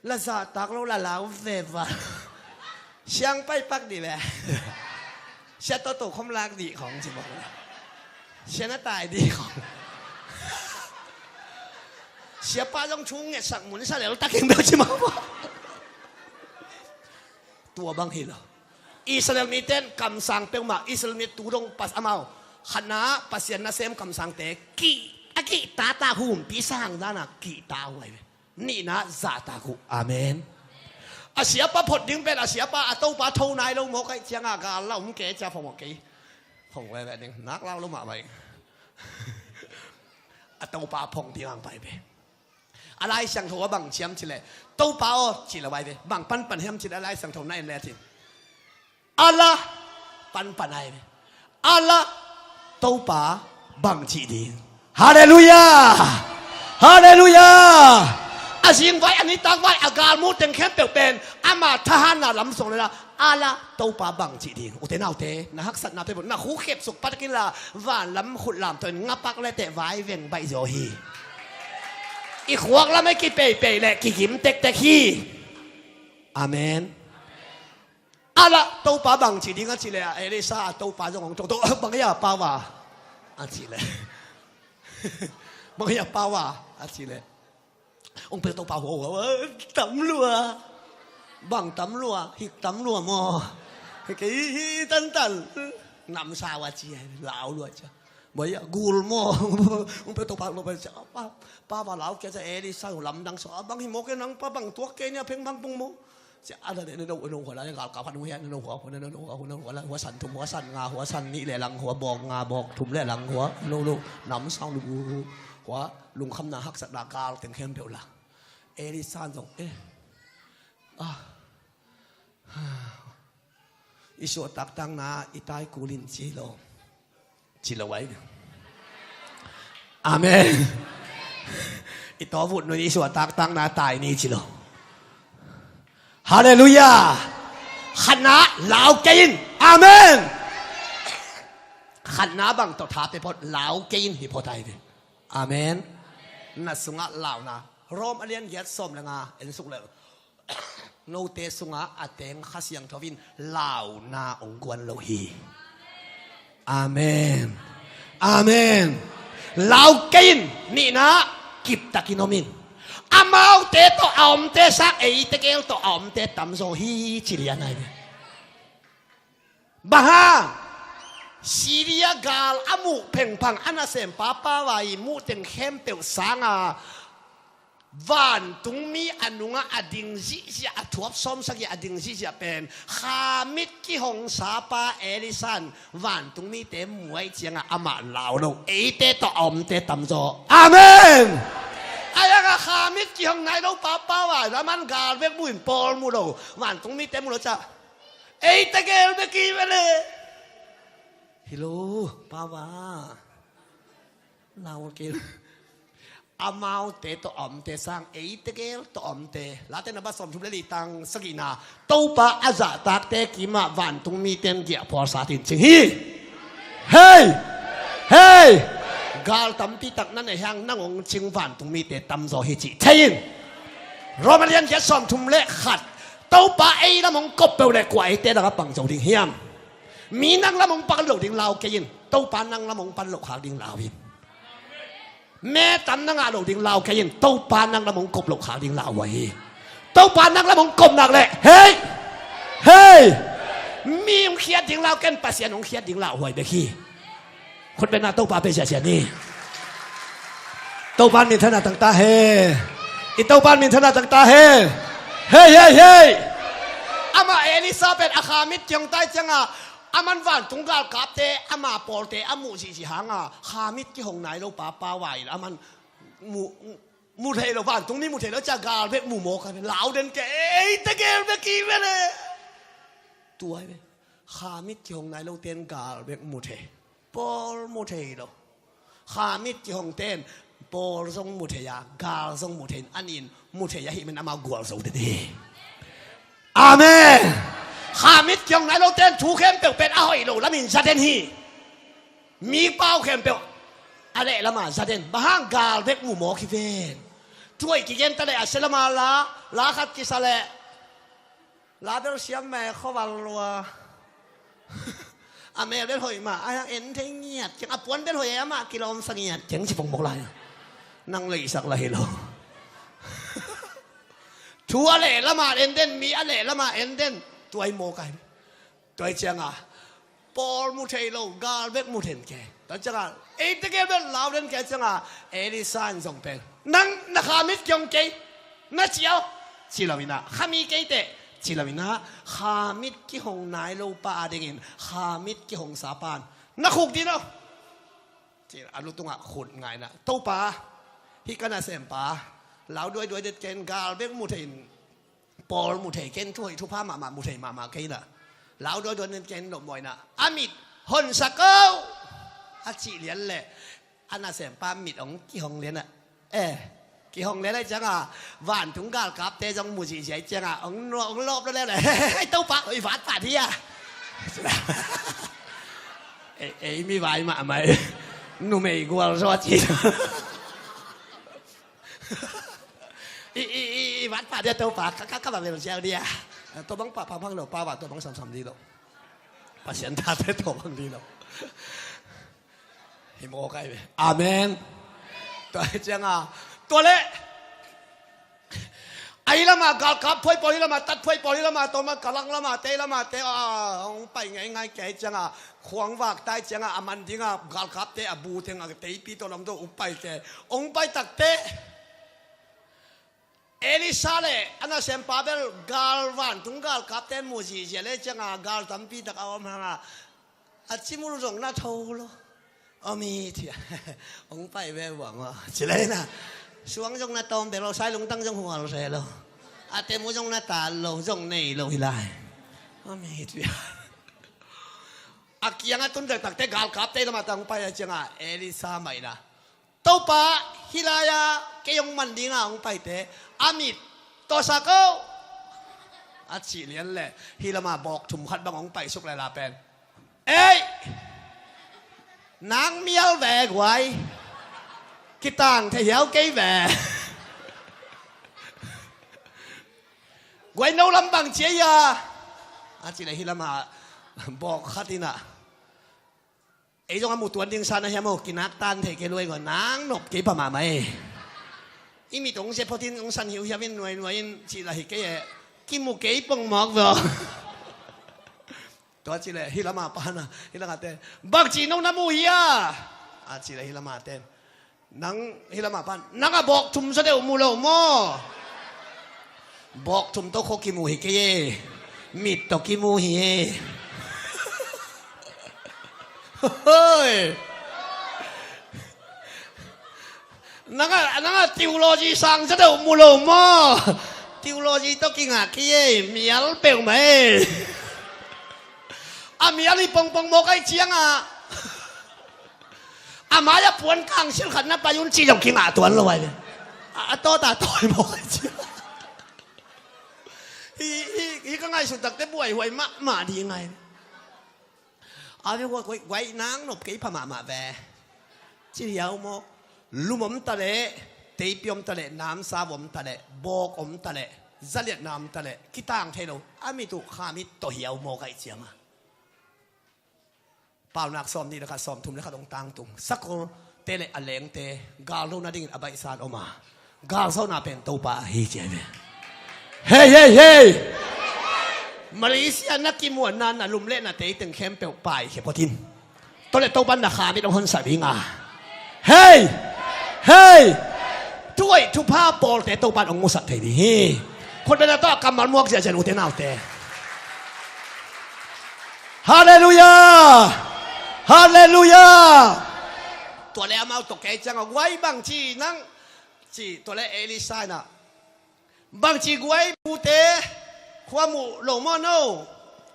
la zahtak lo la lau veva. Siang pai pak dih ve. Sia toto khom lak dih khong ci bok. Sia na tai dih khong. Siapa zong thu ngetsak mun sa lel taking bel ci mah bok. Tua bang hi lo. Israel miten kamsang peuhmah Israel mi tu dong pas amau khatna Pasian nasem kamsangte kih a kihta ta, humpi sang dana kihta uh ai ve. Nihna zahtak uh. Amen. A siapa phot ding pen a siapa a Topa tho nai lo mawk aih cianga gal la um kei cia phong mawk kei. Phong veve ding nak lau lo mah bai. A Topa phong ding ang pai ve. A Lai Siangtho a bang ciam cileh Topa aw ci lo ai ve. Bang panpan hiam cileh a Lai Siangtho na en le a ci. A la panpan ai ve. A la Topa bang cih ding. Halleluia. Halleluia. A zingvai a nitakvai a galmu teng khempeuh pen ama thahatna lam song le la a la Topa bang cih ding. Ute naute na haksatna peuh na khuk khepsuk patakin la vanlam khutlam tawh in ngapak le teh vai veng baih zaw hi. I khuak lam a kipeipei le kigim tektek hi. Amen. A la Topa bang cih ding a cileh a Elisa a Topa zong hong toto bang ia Pawa a cileh. Bang ia Pawa a cileh. Ong pe Topa hua hua tam lua. Bang tam lua, hik tam lua maw. Hik hi hi tan tan. Nam sa wa ci lau lua cia. Baya gul maw. Ong pe Topa lua cia. Pawa lau kia cia Elisa lamdang sa bang hi maw ke nang pa bang tuak ke nia pheng bang pung maw. Sia a da de no no hua la gal ka phan hua no hua hua no hua la hua san thum hua san nga hua san nih le lang hua bawk nga bawk thum le lang hua lo lo nam sang lu hua lungkhamna haksatna gal teng khempeuh la. Elisa zong eh ah i suahtak tangna i tai kulin ci lo. Ci lo ai. Amen. I tawvut nun i suahtak tangna tai ni ci lo. Halleluia. Khatna lau kei in. Amen. Natna bang tawh tha pia phot, lau kei in hi phot ahi ve. Amen. Na sungah launa. Rom a lian giat sawm le nga en suk le, note sungah a teng Kha Siangtho in launa hong guan lo hi. Amen. Amen. Lau kei in, nihna, kiptakin om in. Amaute tawh a omte sang eite gel tawh a omte tamzaw hi ci lian ahi ve. Bang hang? Syria gal a muh phengphang a nasempa Pawa i muh teng khempeuh sanga vantungmi a nungah a ding zihziah, a thuap sawmsagih a ding zihziah pen Khamit kihong sapa Elisan vantungmite muai ciangah amah lau lo, eite tawh a omte tamzaw. Amen. A yangah Khamit kihong nai lo pa Pawa, a man gal bek mu in pawl mu lo, vantungmite mu lo ca. Eite gel bek hi ve le. Hi lo, Pawa. Lau kei. Amaute tawh a omte sang eite gel tawh a omte. Late na ba sawm thum le li tang sagihna. Topa a zahtakte kimah vantungmite in giahphual sat in cing hi. Hei! Hei! Gal tampi tak na nei hang nang hong cing vantungmite tamzaw hi cih thei in. Rom a lian giat sawm thum le khat. Topa ei lam hong kop peuh le kua eite lam a pang zo ding hiam? Mi nang lam hong pang lo ding lau kei in. Topa nang lam hong pan lo khak ding lau in. Me tam na ngah lo ding lau kei in. Topa nang lam hong kop lo khak ding lau uh hi. Topa nang lam hong kop nak leh, hei! Hei! Mi hong khiat ding lau kei in, Pasian hong khiat ding lauhuai bek hi. Khut beng na, Topa pe siasia ni. Topa in minthanna tang ta hen. I Topa in minthanna tang ta hen. Hei, hei, hei. Amah Elisa pen a Khamit kihong tai ciangah, a man vantung galkapte, ama pawlte a muh zihzih hanga Khamit kihong nai lo pa Pawa in a man mu, mu thei lo, vantungmi mu thei lo cia, gal bek mu mawk a, lau den kei, eite gel bek hi ve le. Tua hi ve. Khamit kihong nai lote in gal bek mu thei. Pawl mu thei lo. Khamit kihongte in pawl zong mu thei a, gal zong mu thei in, a nih in mu thei ahih manin amau gualzo den hi. Amen. Khamit kihong nai lote in thu khempeuh pen a hoih lo lamin za den hi. Mi pau khempeuh a leh lama za den. Bang hang? Gal bek mu mawk hi ven. Thu hoih kigen ta leh a sia lama la, la khat kisa leh la bel siam mah e, khuaval lua. A mel bel hoih mah, a en thei ngiat keng, a puan bel hoih e, amah kilawmsa ngiat keng ci pongpong lai. Nang leihsak lah hi lo. Thu a leh lama en den, mi a leh lama en den. Tua hi mawk a hi. Tua hi cianga pawl mu thei lo, gal bek mu thei in kei. Tua cianga eite gel bek lau den kei cianga Elisa in zong pen, nang na Khamit kihong kei, na ci aw, ci lo inah, khami kei teh, ci lo inah, Khamit kihong nai lo pa a dingin Khamit kihong sa pan na khuk ding aw. Ci a lu tungah khut ngaina, Topa, hih ka nasempa lau duaiduai den kei in, gal bek mu thei in, pawl mu thei kei in, thu hoih thupha mahmah mu thei mahmah kei inah, lau duaiduai den kei in, lawmawina a mit honsak aw, a cih lian leh a nasempa mit hong kihong lianah, eh, kihong lian ahi cianga vantung galkapte zong mu zihziah ahi cianga hong lawp lo leh leh, hei, Topa, oi, vat pat hi a. Ei, ei mi vai mahmah, numei gualzo a ci. I, i, i, i vat pah dia Topa, ka, ka, ka bang bel siau dia. Tua bang pah pah bang lo, pa ba tua bang samsam di lo. Pasian tate tua bang di lo. Hi mawk a hi ve. Amen. Tua hi cianga, tua leh, ahi lama galkap phuai pawl hi lama, tat phuai pawl hi lama, tua ma Kalang lama, tei lama, tei, a, hong pai ngeingai kei cianga, khuang vak tai cianga, a man dinga galkapte a bu teng a teipi tawh lam tawh hong pai kei. Hong pai takte Elisa le a nasempa bel gal, vantung galkapte in mu zihziah le cianga gal tampi tak a om hanga, a cimul zong na tho lo. Om hi thia. Hong pai ve buang aw. Ci le na. Suang zong na tawm bel lo, sai lungtang zong hual se lo. A temu zong na tal lo, zong nei lo hi lai. Om hi thia. A kiang a tun taktakte galkapte lama tang pai a cianga Elisa mah ina, Topa, hih lai-a kei hong man dinga hong paite a mit tawsak aw, a cih lian leh hih lama bawk thum khat bang hong paisuk leh la pen, ei, Nang mial ve guai. Kitang thei hiau kei ve. Guai no lam bang cia ia. A ci le hi lama bawk khat ina. Ei zong a mu tuan ding sa na hiam aw, kinak tan thei kei luai gua, nang nop kei pha mahmah ei. I mit ong zia photin ong san hiuhiau in nuainuai in ci la hi kei e. Kimu kei pong mawk veo. Tua ci le hi lama pana hi lama te, bang ci nong na mu hia? A ci le hi lama te, nang hi lama pan, nang a bawk thum sa deuh mu lo maw? Bawk thum tawh kho kimu hi kei e. Mit tawh kimu hi e. Hoi. Nang a, nang a theology sang sa deuh mu lo maw? Theology tawh kingah kei e, mial peuhmah e. A mial hi pongpong mawk aih ciangah a mai-ah puan kangsil khat na pai un cih zong kingah tuan lo ai ve. A, a tawta tawi mawk aih ciangah. Hi, hi, hi ka ngaihsut takte buaihuai mahmah ding ai. A ve guai, guai nang nop kei pha mahmah ve. Ci hiau mawk. Lum om ta leh, teipi om ta leh, namsau om ta leh, bawk om ta leh, zaliatna om ta leh, kitang thei lo. A mit uh kha mit tawh hiau mawk aih ciangah. Paunak sawm nih le khat, sawm thum le khat ong tangtung. Sakolte le a lengte galdo nadingin a baihsan om a, galsona pen Topa ahi ci ai ve. Hei, hei, hei. Malaysia na kimuanna na lum le na tei teng khempeuh paikhia photin. Tua le Topa na kha mit ong honsak ding a. Hei! Hei! Thuaih thupha pawlte Topa in ong musak thei ding hi. Khut bena tawh a kammal muak ziahziah ute naute. Halleluiah! Halleluiah! Tua le amau tawh kei ciangah guai bang ci nang ci, tua le Elisa inah, bang ci guai bute khua muh lo maw no?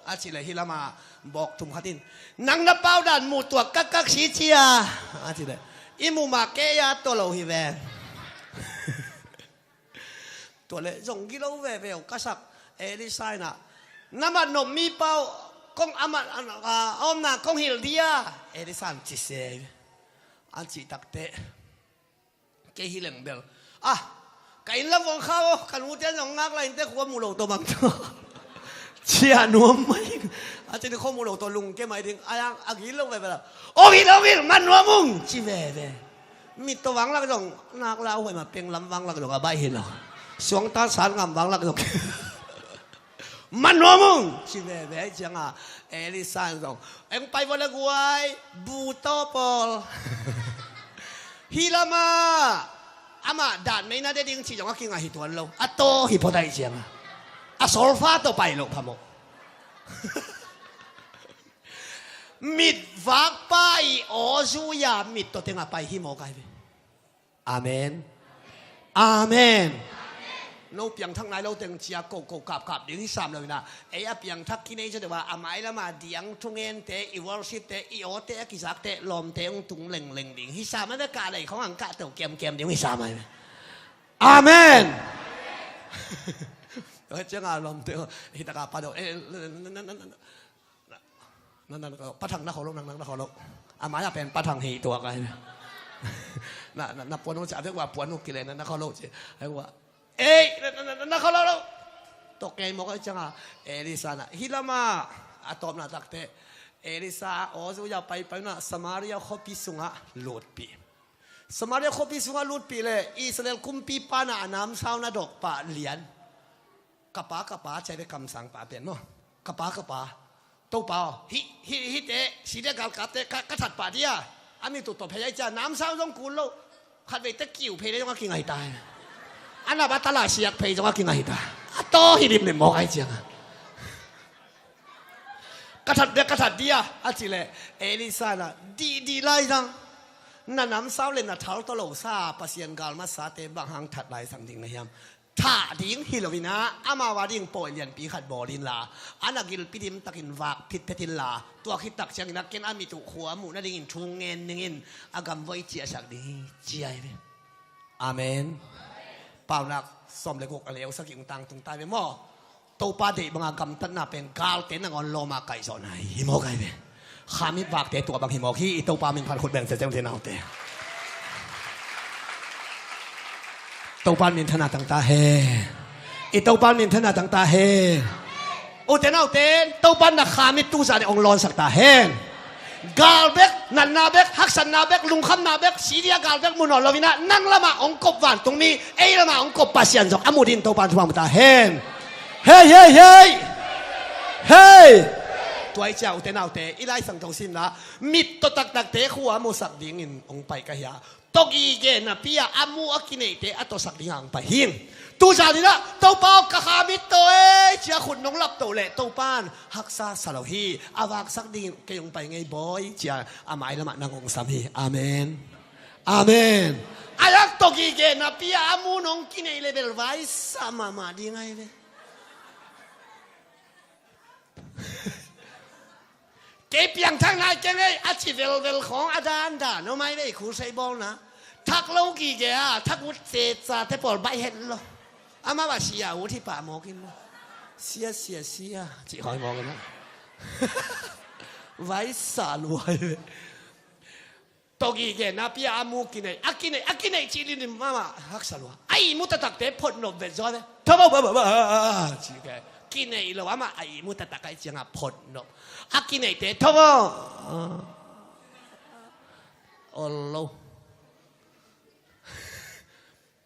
A ci le hi lama bawk thum khat in, nang na pau dan muh tuak kakkak si cia. A ci le i muh mah kei a tua lo hi ve. Tua le zong gilo veve uh ka sak. Elisa inah, na mat nop mi pau kong a mat a, a, a omna kong hilh dia. Elisa in ci se. An cih takte kei hi leng bel, ah, ka inn lam vong kha aw, ka nute zong ngak la, innte khua muh lo tawh bang tawh ciah nuam mai. A ci ni khua muh lo tawh lungke mai ding a, a gilo veve la. Ong hilh, ong hilh, man nuam ung ci veve. Mit tawh vanglak zong nak la, huai mah peng lam vanglak zong a baih hi lo. Suangta san ngam vanglak zong man nuam ung ci veve ciangah Elisa in zong, eng pai vua le guai, bu tawh pawl. Hi lama amah dan meina de ding ci zong a kingah hi tuan lo. A taw hi phot aih ciangah a solfa tawh pai loh phamawh. Mit vakpa i aw zui-a mit tawh tengah pai hi mawk ai ve. Amen. Amen. No piangthak nai lo teng cia kohkoh kapkap ding hi sam lo inah, ei a piangthak kinei zaw deuh a, a mai lama diang thungente, i worshipte, i awte a kizakte, lawmte hong tung lengleng ding hi sam a ve. Kah lei khong ang kah teuh kiamkiam ding hi sam a ve. Amen. Ciangah lawmte hi taka pa deuh e. Na, na, na, na, na, na, na, na, pathang na kho lo, nang, nang na kho lo. A mai-ah pen pathang hi tuak ai. Na, na, na puan uh ci, a vek uh a puan uh kile na, na kho lo ci. Ai uh a, ei, na, na, na, na kho lo lo. Tok kei mawk ai ciangah Elisa na hi lama a tawpna takte, Elisa aw zui-a paipai na Samaria khuapi sungah lutpih. Samaria khuapi sungah lutpih le Israel kumpipa na a namsau na dawkpah lian. Ka pa, ka pa, ciai ve kamsangpa pen maw? Ka pa, ka pa. Topa aw, hih, hih, hihte, site galkapte, ka, ka thatpah dia. A mit uh tawh phei ai cia, namsau zong kul lo. Khatveite kiu phei le zong a kingai ta. A nap a tala siak phei zong a kingai ta. A taw hi limlim mawk ai ciangah. Ka that dia, ka that dia, a ci leh Elisa na, dihdih lai zang. Na namsau le na thal tawh lo sa, Pasian galmatsate bang hang that lai zang ding na hiam? Thah ding hi lo inah, amau a ding pawi lianpi khat bawl inla, a na gilpi dimtakin vak phitphet inla, tua khit tak ciangin a ken a mit uh khua muh nadingin thu ngen ningin a gamvoi ciahsak ding hi, ci ai ve. Amen. Paunak sawm le guk a neu sagih ung tangtung tai ve maw? Topa deih banga gamtatna pen galte nangawn lawma kaihzawhna hi, hi mawk ai ve. Khamit vakte tua bang hi mawk hi. I Topa min phat khut beng seseu, ute naute. Topa min thana tang ta hen. I Topa min thana tang ta hen. Ute naute, Topa na khamit tu zan in hong lawnsak ta hen. Gal bek, natna bek, haksatna bek, lungkhamna bek, Syria gal bek mu nawn lo in ah, nang lamah hong kop vantungmi, ei lamah hong kop Pasian zong a mu dingin Topa thupha mu ta hen. Hei, hei, hei! Hei! Tua ahih ciang ute naute, i Lai Siangtho simna, mit tawh taktakte khua musak dingin hong pai ka hi a, tawgige napi-a a mu a kineihte a tawsak dingin hong pai hi. Tu zan in ah, Topa aw, ka khamit tawh ei, ci-a khut nong lap toh leh Topa in haksa sa lo hi. A vaksak dingin kei hong pai ngei bawi, ci-a a mai lamah nang hong sam hi. Amen. Amen. A lak tawgige napi-a a mu nong kineih leh bel vaisa mahmah ding ahi ve. Kei piangthak nai keng ei, a ci velvel khawng a dandan om ahi ve. Khut sei bawlna thak lo gige a, thak ut cecate pawl baih het lo. Amau a sia ut hi pah mawk in lo. Sia, sia, sia, cih khawng hi mawk in lo. Vaisa lua ahi ve. Tawgige napi-a a mu kineih, a kineih, a kineih cih limlim mahmah, haksa lua. A ihmu taktakte photnop vet zaw ve. Tho bo, bo, bo, bo, ci ke. Kineih lo amah a ihmu taktak ahih ciangin photnop. A kineihte tho bo. Ol lo.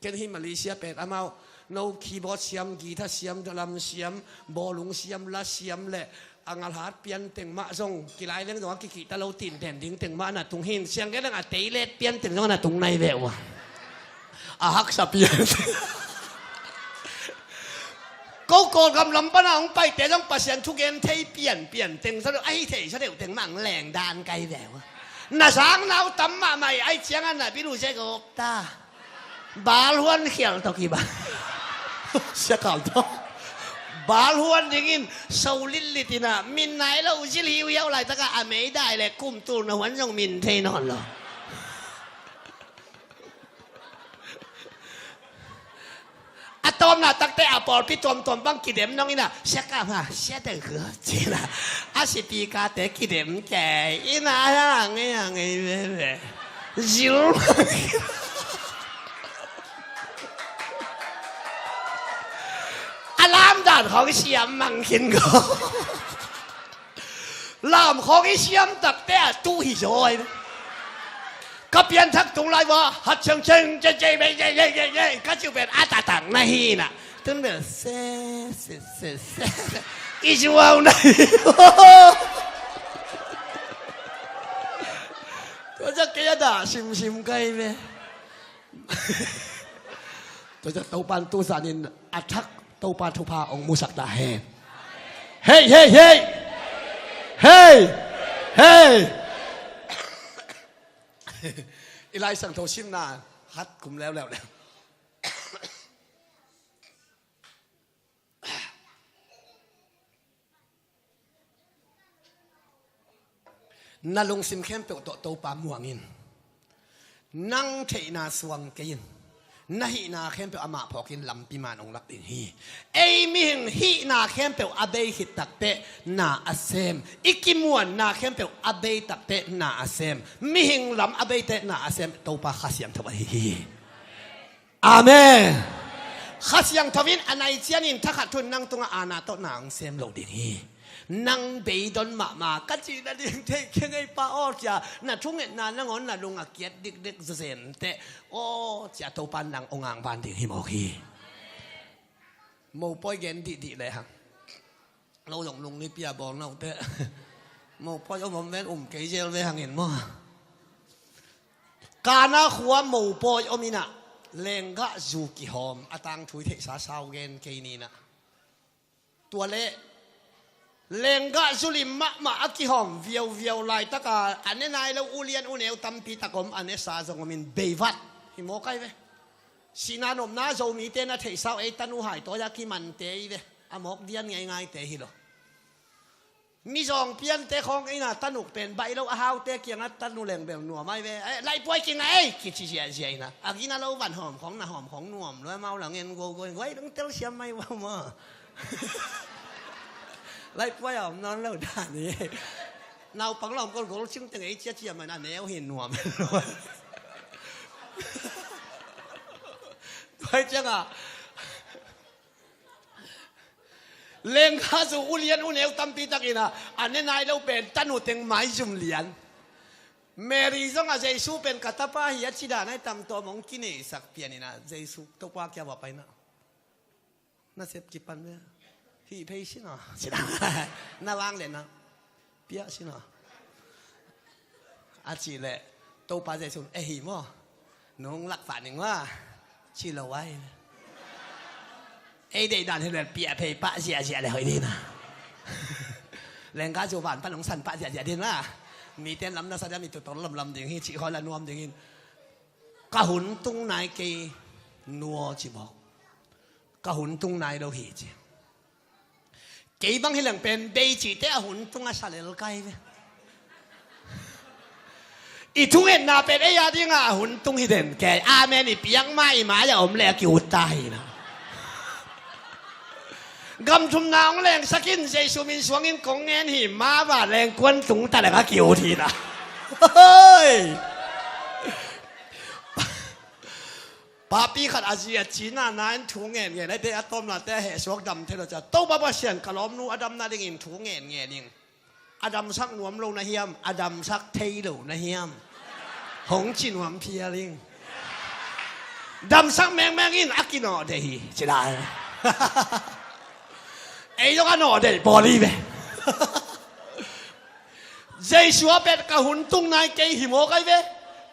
Ken hih Malaysia pen amau, no keyboard siam, guitar siam, drum siam, bawlung siam, la siam leh a ngalhat pian teng mah zong, kilai leng zong a kikihta lo, tinten ding teng mah na tung hi. Siang gen leng a teilet pian teng zong na tung nai ve uh a. A haksa pian. Ko Kawlgam lam pana hong paite zong Pasian thugen thei pianpian teng sa deuh, a hi thei sa deuh teng mah hong leng dan kai ve uh a. Na sang nau tam mahmah ahih ciangin na bil uh zek awk ta. Balhuan khial tawh kibang. Sia kal tawh. Balhuan dingin so litlit in ah, min nai lo zil hiuhiau laitakah a meidai leh kum tul na huan zong min thei nawn lo. A tawpna takte a pawlpi tuamtuam bang kidem nong in ah, sia kah ma, sia deuh khua, ci in ah. A sipikate kidem kei in ah, a ngei a ngei veve. Zil. A lamdan khawng i siam mang khin ko. Lam khawng i siam takte a tuh hi zaw. Ka pianthak tung lai va, hat cheng cheng, cheng cheng, bei, bei, bei, bei, bei, ka ciu pen a tatang na hi na. Tun bel se, se, se, se. I zuau na hi. Tua zak kei a dah simsim kai ve. Tua zak Topan tu zanin a thak Topa thupha hong musak ta hen. Hei, hei, hei! Hei! Hei! I Lai Siangtho simna hat kum leuleu leu. Na lungsim khempeuh tawh Topa muang in. Nang theihna suang kei in. Na hihna khempeuh amah phawkin lampi man hong lak ding hi. Ei mihing hihna khempeuh a bei khit takteh na a sem. I kimuanna khempeuh a bei takteh na a sem. Mihing lam a beiteh na a sem Topa Kha Siangtho ahi hi. Amen. Kha Siangtho in a nai ciangin thakhat thu in nang tungah aana tawh na hong sem lo ding hi. Nang beidon mahmah ka cih nading thei keng ei pa aw cia, na thungetna nangawn na lung a kiat dikdik zezem teh aw cia Topa in nang hong angvan ding hi mawk hi. Mopawi gen dihdih lehang. Lo zong lungnipi a bawl na uh teh. Mopawi om om ven um kei zel ve hangin maw. Kana khua mopawi om in ah, lenggah zu kihawm a tangthu i theihsa sau gen kei ni in ah. Tua leh lenggah zu lim mahmah a kihawm viauviau laitaka a ne nai lo u lian u neu tampi tak om, a nesa zong om in beivat hi mawk ai ve. Sihna nopna Zomite na theihsa uh ei tanu hai tawi a kimante i ve. A mawk dian ngeingaite hi lo. Mizawng piante khawng ei na tanuk pen baih lo a haute kiangah tanu leng bel nuam ai ve. Eh, laihpuai kingah ei kici ziahziah in ah. A gina lo van hawm khawng na hawm khawng nuam lo amau la ngen gogo in guai dong telsiam mai uh a maw. Laihpuai a om nawn lo dan hi. Naupang la om kol gol cing teng ei ciacia man a neu hi nuam. Tua hi cianga lengkha zu ulian uneu tampi takin a, a ne nai lo pen tanu teng maizum lian. Mary zong a Jesu pen ka tapa hi a cida nai tamtawm hong kineisak pianin a Jesu Topa kia va paina. Na sep kipan ve. Hih phei sina sina. Na vang le na pia sina. A ci le Topa Jesu e hi maw? Nung lak pah ning wa. Ci lo wai. Ei deih dan hi le pia phei pah ziazia le hoih dina. Lengka zu van pan hong san pah ziazia dina. Mi ten lam na sa dia mi tutor lamlam ding hi ci hoi la nuam dingin. Ka hun tung nai kei nuaw ci mawk. Ka hun tung nai lo hi ci. Kei bang hi leng pen bei cihte a hun tung a sa lel kai ve. I thungetna pen ei a dinga a hun tung hi den kei. Amen i piak ma i mai a om le a kiut ta hi na. Gam thumna hong lengsakin Jesu min suangin kong ngen hi ma va leng kuan tung ta leng a kiut hi na. Hoi. Papi khat a zi a cina na in thu ngen ngen a te a tawmna te a heh suak dam thei lo cia Topa Pasian ka lawmnu a damna dingin thu ngen ngen ing. A damsak nuam lo na hiam? A damsak thei lo na hiam? Hong ci nuam phial ing. Damsak mengmeng in a kinawh dei hi ci lai. Ei zong a nawh dei pawl hi ve. Jesu a bet ka hun tung nai kei hi maw kai ve.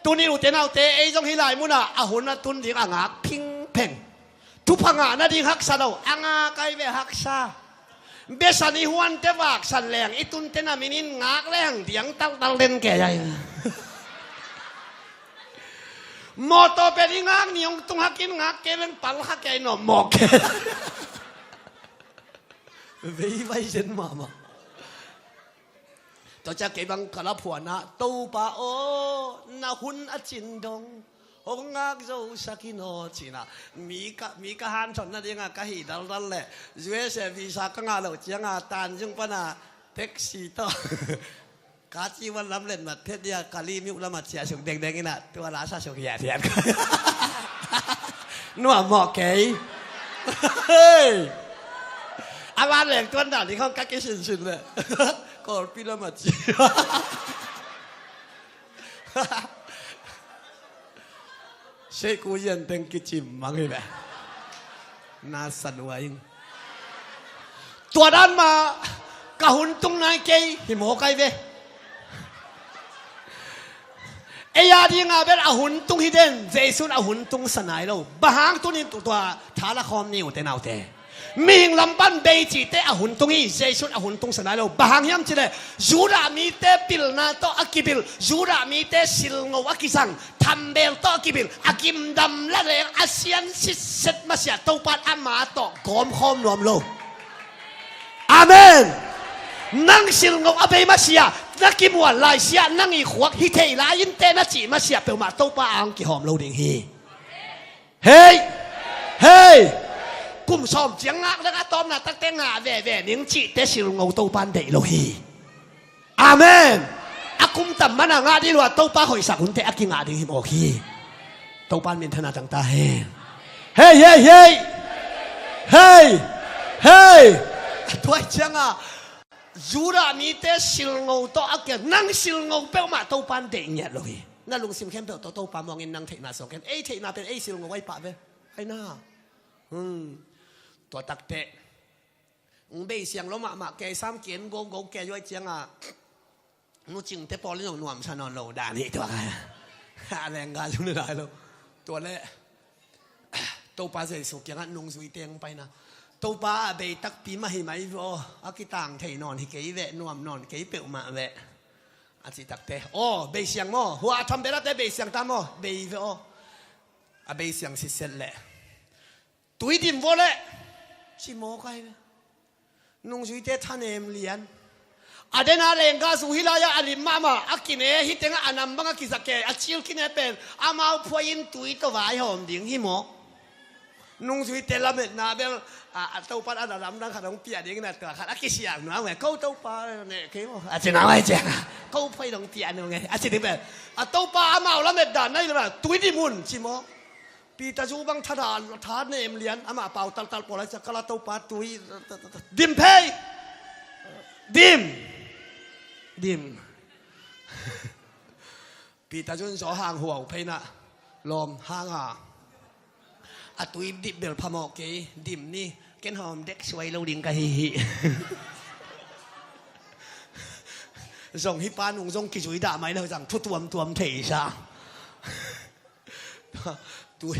Tuni ute naute ei zong hi lai muna a hun a tun ding a ngak phingpheng. Thupha ngah nading haksa lo a ngak ai ve haksa. Besan i huante vaksan leng i tunte na minin ngak leng diang taltal den kei ai. Mawtaw pen i ngak ni hong tung hakin ngak kei leng pal kha kei nawm mawk kei. Vei vai zen mahmah. Tua cia kei bang ka la phuana Topa aw na hun a cin dong hong ngak zo sakin aw cina mi ka mi ka hanthon nadinga ka hi daldal le U S A visa ka ngah loh cianga tanzung pana taxi tawh ka ci van lam let mat phet dia ka li miuh lamat cia suk dengdeng ina tua la sa suk hiathiat. Nuam mawh kei. A van leng tuan dan ding hong ka kisinsin le. Kawlpi lam a ci. Seku yan teng kicim mang hi ve. Na san ua ing. Tua dan ma ka hun tung nai kei hi maw kai ve. Ei a dinga bel a hun tung hi den Jesu'n a hun tung sa nai lo. Bang hang tunin tua thala khawm ni ute naute. Mihing lam pan bei cihte a hun tung hi, Jesu'n a hun tung sa nai lo. Bang hang hiam cih leh Judah mite pilna tawh a kibil, Judah mite silngo a kizang, thambel tawh a kibil, a gimdam la leng a sian sitset masiah Topa'n ama tawh gawmkhawm nuam lo. Amen. Nang silngo a bei masiah, na kimual laisiah, nang i khuak hi thei lai in teh na cih masiah peuhmah Topa a hong kihawm lo ding hi. Hei! Hei! Kum sawm ciang ngak leng a tawpna takte ngah veve ning cihte silngo Topa'n deih lo hi. Amen. A kum tam mana ngah dih lua Topa hoihsak hunte a kingah ding hi mawk hi. Topa'n minthanna tang ta hen. Hei, hei, hei! Hei! Hei! Tua hi cianga Judah mite silngo tawh a kiat nang silngo peuhmah Topa'n deih ngiat lo hi. Na lungsim khempeuh tawh Topa muangin nang theihna suak ken. Ei theihna pen ei silngo ai pah ve. Ai na. Hmm. Tua takte. Ng bei siang lo mahmah kei sam kien go go kei zuai cianga. Nu cingte pawl in zong nuamsa nawn lo dan hi tua ka. A lengga zong ni lai lo. Tua le Topa Jesu kiangah nungzuite hong paina. Topa a bei takpi mah hi mai ve aw. A kitang thei nawn hi kei ve, nuam nawn kei peuhmah ve. A cih takte. Aw, bei siang maw. Hua a tham belate bei siang ta maw. Bei ve aw. A bei siang sitset leh. Tui dim vua leh. Ci mawk ai ve. Nungzuite thanem lian. A dena lengga zu hi lai-ah a lim mahmah a kine hi tengah a nam bang a kizak kei a cil kine pen amau phuai in tui tawh vaihawm ding hi mawk. Nungzuite lametna bel a, a Topa in a lamdang khat hong piak ding in a, tua khat a kisiang nuam nge, ko Topa ne kei maw, a ci nuam nge, ciang a, ko phei dong piak nuam nge, a ci ding bel, a Topa amau lametdan na hi lo na, tui dim un ci maw. Peter zu bang tha da, tha nem lian, amah pau taltal pawl a, ciang kala Topa tui dim phei. Dim. Dim. Peter zun zaw hang huau phei na, lawm hang a, a tui dim bel phamawh kei, dim ni, ken hawm dek suai lo ding ka hi hi. Zong hi pa nung zong kizui dah mai lo zang, thu tuamtuam thei sa. Tui,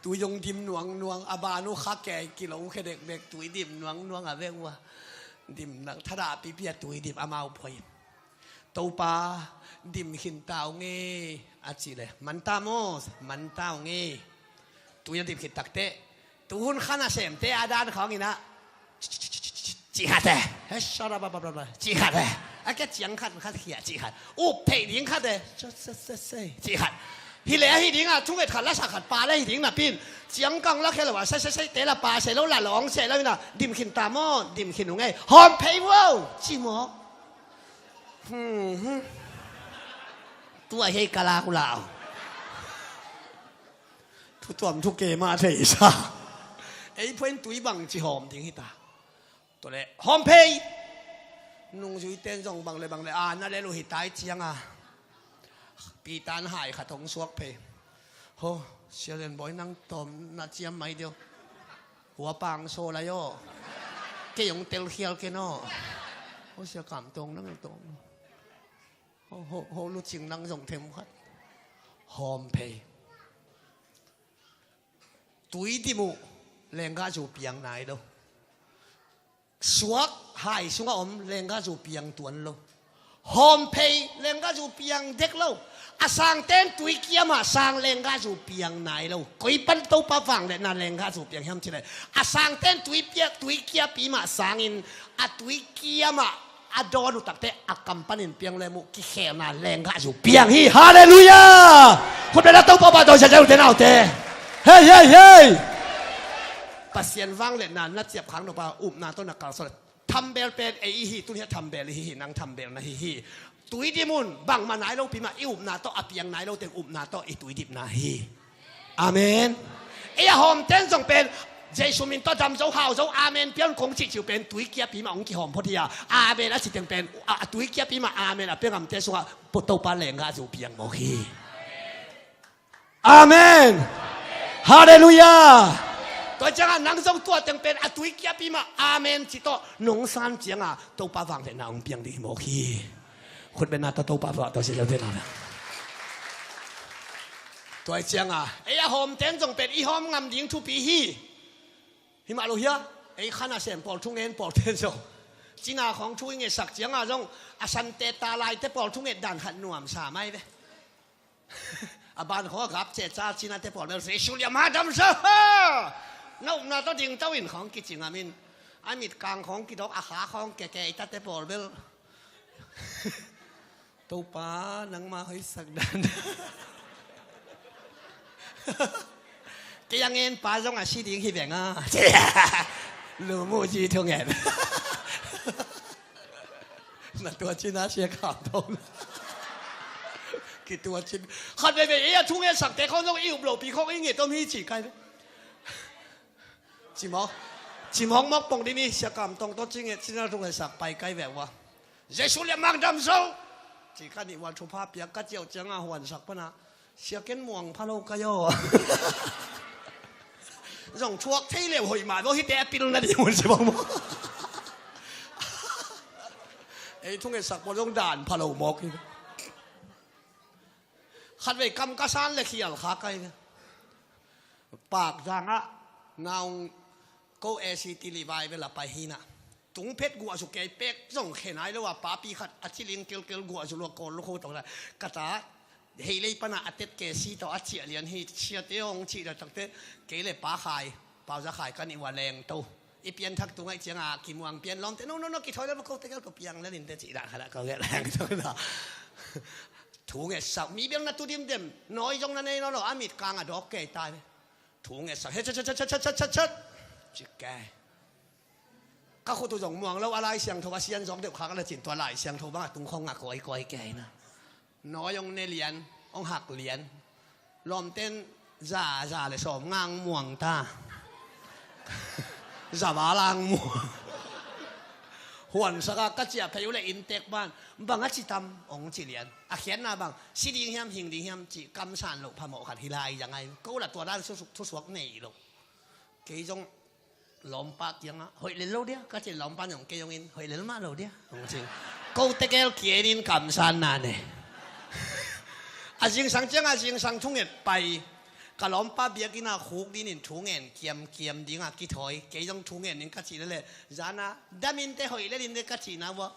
tui zong dim nuangnuang, a ban uh kha kei kilo khe dekdek, tui dim nuangnuang a veng uh a. Dim nak tha dah pipi a tui dim amau phuai. Topa, dim khin ta ung e, a cih leh, man ta maw, man ta ung e. Tui a dim khin takteh, tu hun kha nasemte a dan khawng in a, cih khat e, he, sara ba ba ba ba, cih khat e, a kia ciang khat khat khia cih khat, up theih ding khat e, cih khat. Hi leh ahi ding a, thunget khat la sak khat pa le hi ding napi in, ciang kang la khia lo a, sai sai sai te la pa sai lo la lawng sai lo in a, dim khin ta maw, dim khin ung e, hawm phei vo, ci maw. Hmm, hmm. Tua hei ka lak uh lau. Thu tuam thu ke mah thei sa. Ei phuai in tui bang ci hawm ding hi ta. Tua leh hawm phei. Nungzuite in zong bang le bang le a na lel uh hi ta i ciang a, Peter in hai khat hong suak phei. Ho, Sia Lian Bawi, nang tawm na ciam mai deuh. Hua pang saw lai aw. Kei hong telkhial ken aw. Aw, Sia Kam Tawng nang tawm. Ho, ho, ho, Lu Cing nang zong them khat. Hawm phei. Tui dim uh, lenggahzu piang nai lo. Suak hai sungah om, lenggahzu piang tuan lo. Hawm phei, lenggahzu piang dek lo. A sangte in tui kia mah sang, lenggahzu piang nai lo. Koi pan Topa vangliatna lenggahzu piang hiam cih leh, a sangte in tui piak, tui kiapi mah sangin, a tui kia mah a dawn uh takteh a kam panin piang leh mu kikhelna lenggahzu piang hi. Halleluiah. Khut beng a, Topa pahtawi ziahziah, ute naute. Hei, hei, hei. Pasian vangliatna na ciapkhak nop a, upna tawh na kalsuan. Thambel pen ei i hi, tuni a thambel i hi hi, nang thambel na hi hi. Tui dim un, bangmah nai lopi mah i upna tawh, a piang nai lo teng upna tawh i tui dimna hi. Amen. Ei a hawmte in zong pen, Jesu min tawh dam zo, hau zo, amen pia un kong cihcih uh pen tui kiapi mah hong kihawm phot hi a, amen a ci teng pen, a, a tui kiapi mah amen a pia ngamte sungah Topa lenggahzu piang mawk hi. Amen. Halleluiah. Tua ciangah nang zong tua teng pen a tui kiapi mah amen ci tawh nong san ciangah Topa vangliatna hong piang ding hi mawk hi. Khut beng a, Topa pahtawi ziahziah, ute naute. Tua hi ciangah ei a hawmte in zong pen i hawm ngam ding thupi hi. Hi mah lo hia, ei kha nasem pawl, thungen pawlte in zong cina khawng thu i ngetsak ciangah zong a sante talaite pawl thunget dan khat nuamsa mai ve. A ban khawng a gap cehca cinate pawl bel Jesu liamma dam zo. Na upna tawh dingto in khawng kici ngam in, a mitkang khawng kidawk, a kha khawng keke i tate pawl bel Topa nangmah hoihsak dan. Kei a ngen pa zong a si ding hi veng a. Lumuh ci thungen. Na tua cin a, Sia Kam Tawng. Kitua cin. Khat veve ei a thungetsakte khawng zong i up lopi khawng i nget om hi ci kai. Cimawk. Cimawk mawk pong ding hi, Sia Kam Tawng tawh cinget cina thungetsak pai kai veng ua. Jesu liamma dam zo. Ci ka nih ua, thupha piak ka ciauh ciangah huansak pana, Sia, ken muang pha lo ka hi aw. Zong thuak thei leu hoih mah lo, hihte a pilna ding hun si bang maw. Ei thungetsak pawl zong dan pha lo mawk hi. Khatvei kam ka san le khial kha kai. Pakzang ah naung ko A C T revival a pai hi na. Tung phet guahzu kei pek zong khe nai lo a, papi khat a ciling kelkel guahzu lua kawl lukho tawh na. Ka ta hei lei pana a tet ke si tawh a ciah lian hi, siate hong cih da takte kei le pa khai, pauza khai ka nih ua lengto. I pianthak tung aih cianga kimuang pian lawmte, no, no, no, kithawi lel ko tegel ko piang lel inte cih dah khat ah ko gelh lengto na. Thu ngetsak, mi bel na tu dimdem, nawi zong na nei lo lo, a mitkang a dawk kei tai ve. Thu ngetsak, he chat chat chat chat chat chat cik kei. Ka khut uh zong muang lo, a Lai Siangtho a sian zawk deuh khak a la cin, tua Lai Siangtho bang a tung khong a kawikawi kei na. Nawi hong ne lian, hong hak lian. Lawmten za, za le sawm ngang muang ta. Za val ang muang. Huansak a ka ciah phei uh le inntek pan, bang a ci tam hong ci lian. A khiatna bang, si ding hiam, hing ding hiam cih kamsan loh phamawh khat hi lai zang ai. Ko la tua dan thusuak nei lo. Kei zong lawmpa kiangah, hoih lel lo dia, ka cin lawmpa zong kei zong in, hoih lel mah lo dia, hong cin. Ko tekel kienin kamsanna ne. A zingsang ciangah zingsang thunget pai. Ka lawmpa biakinn ah khuk dinin thungen kiamkiam dingah kithawi. Kei zong thungen ding ka cih leh, zana damin te hoih lel in te ka cihna vua.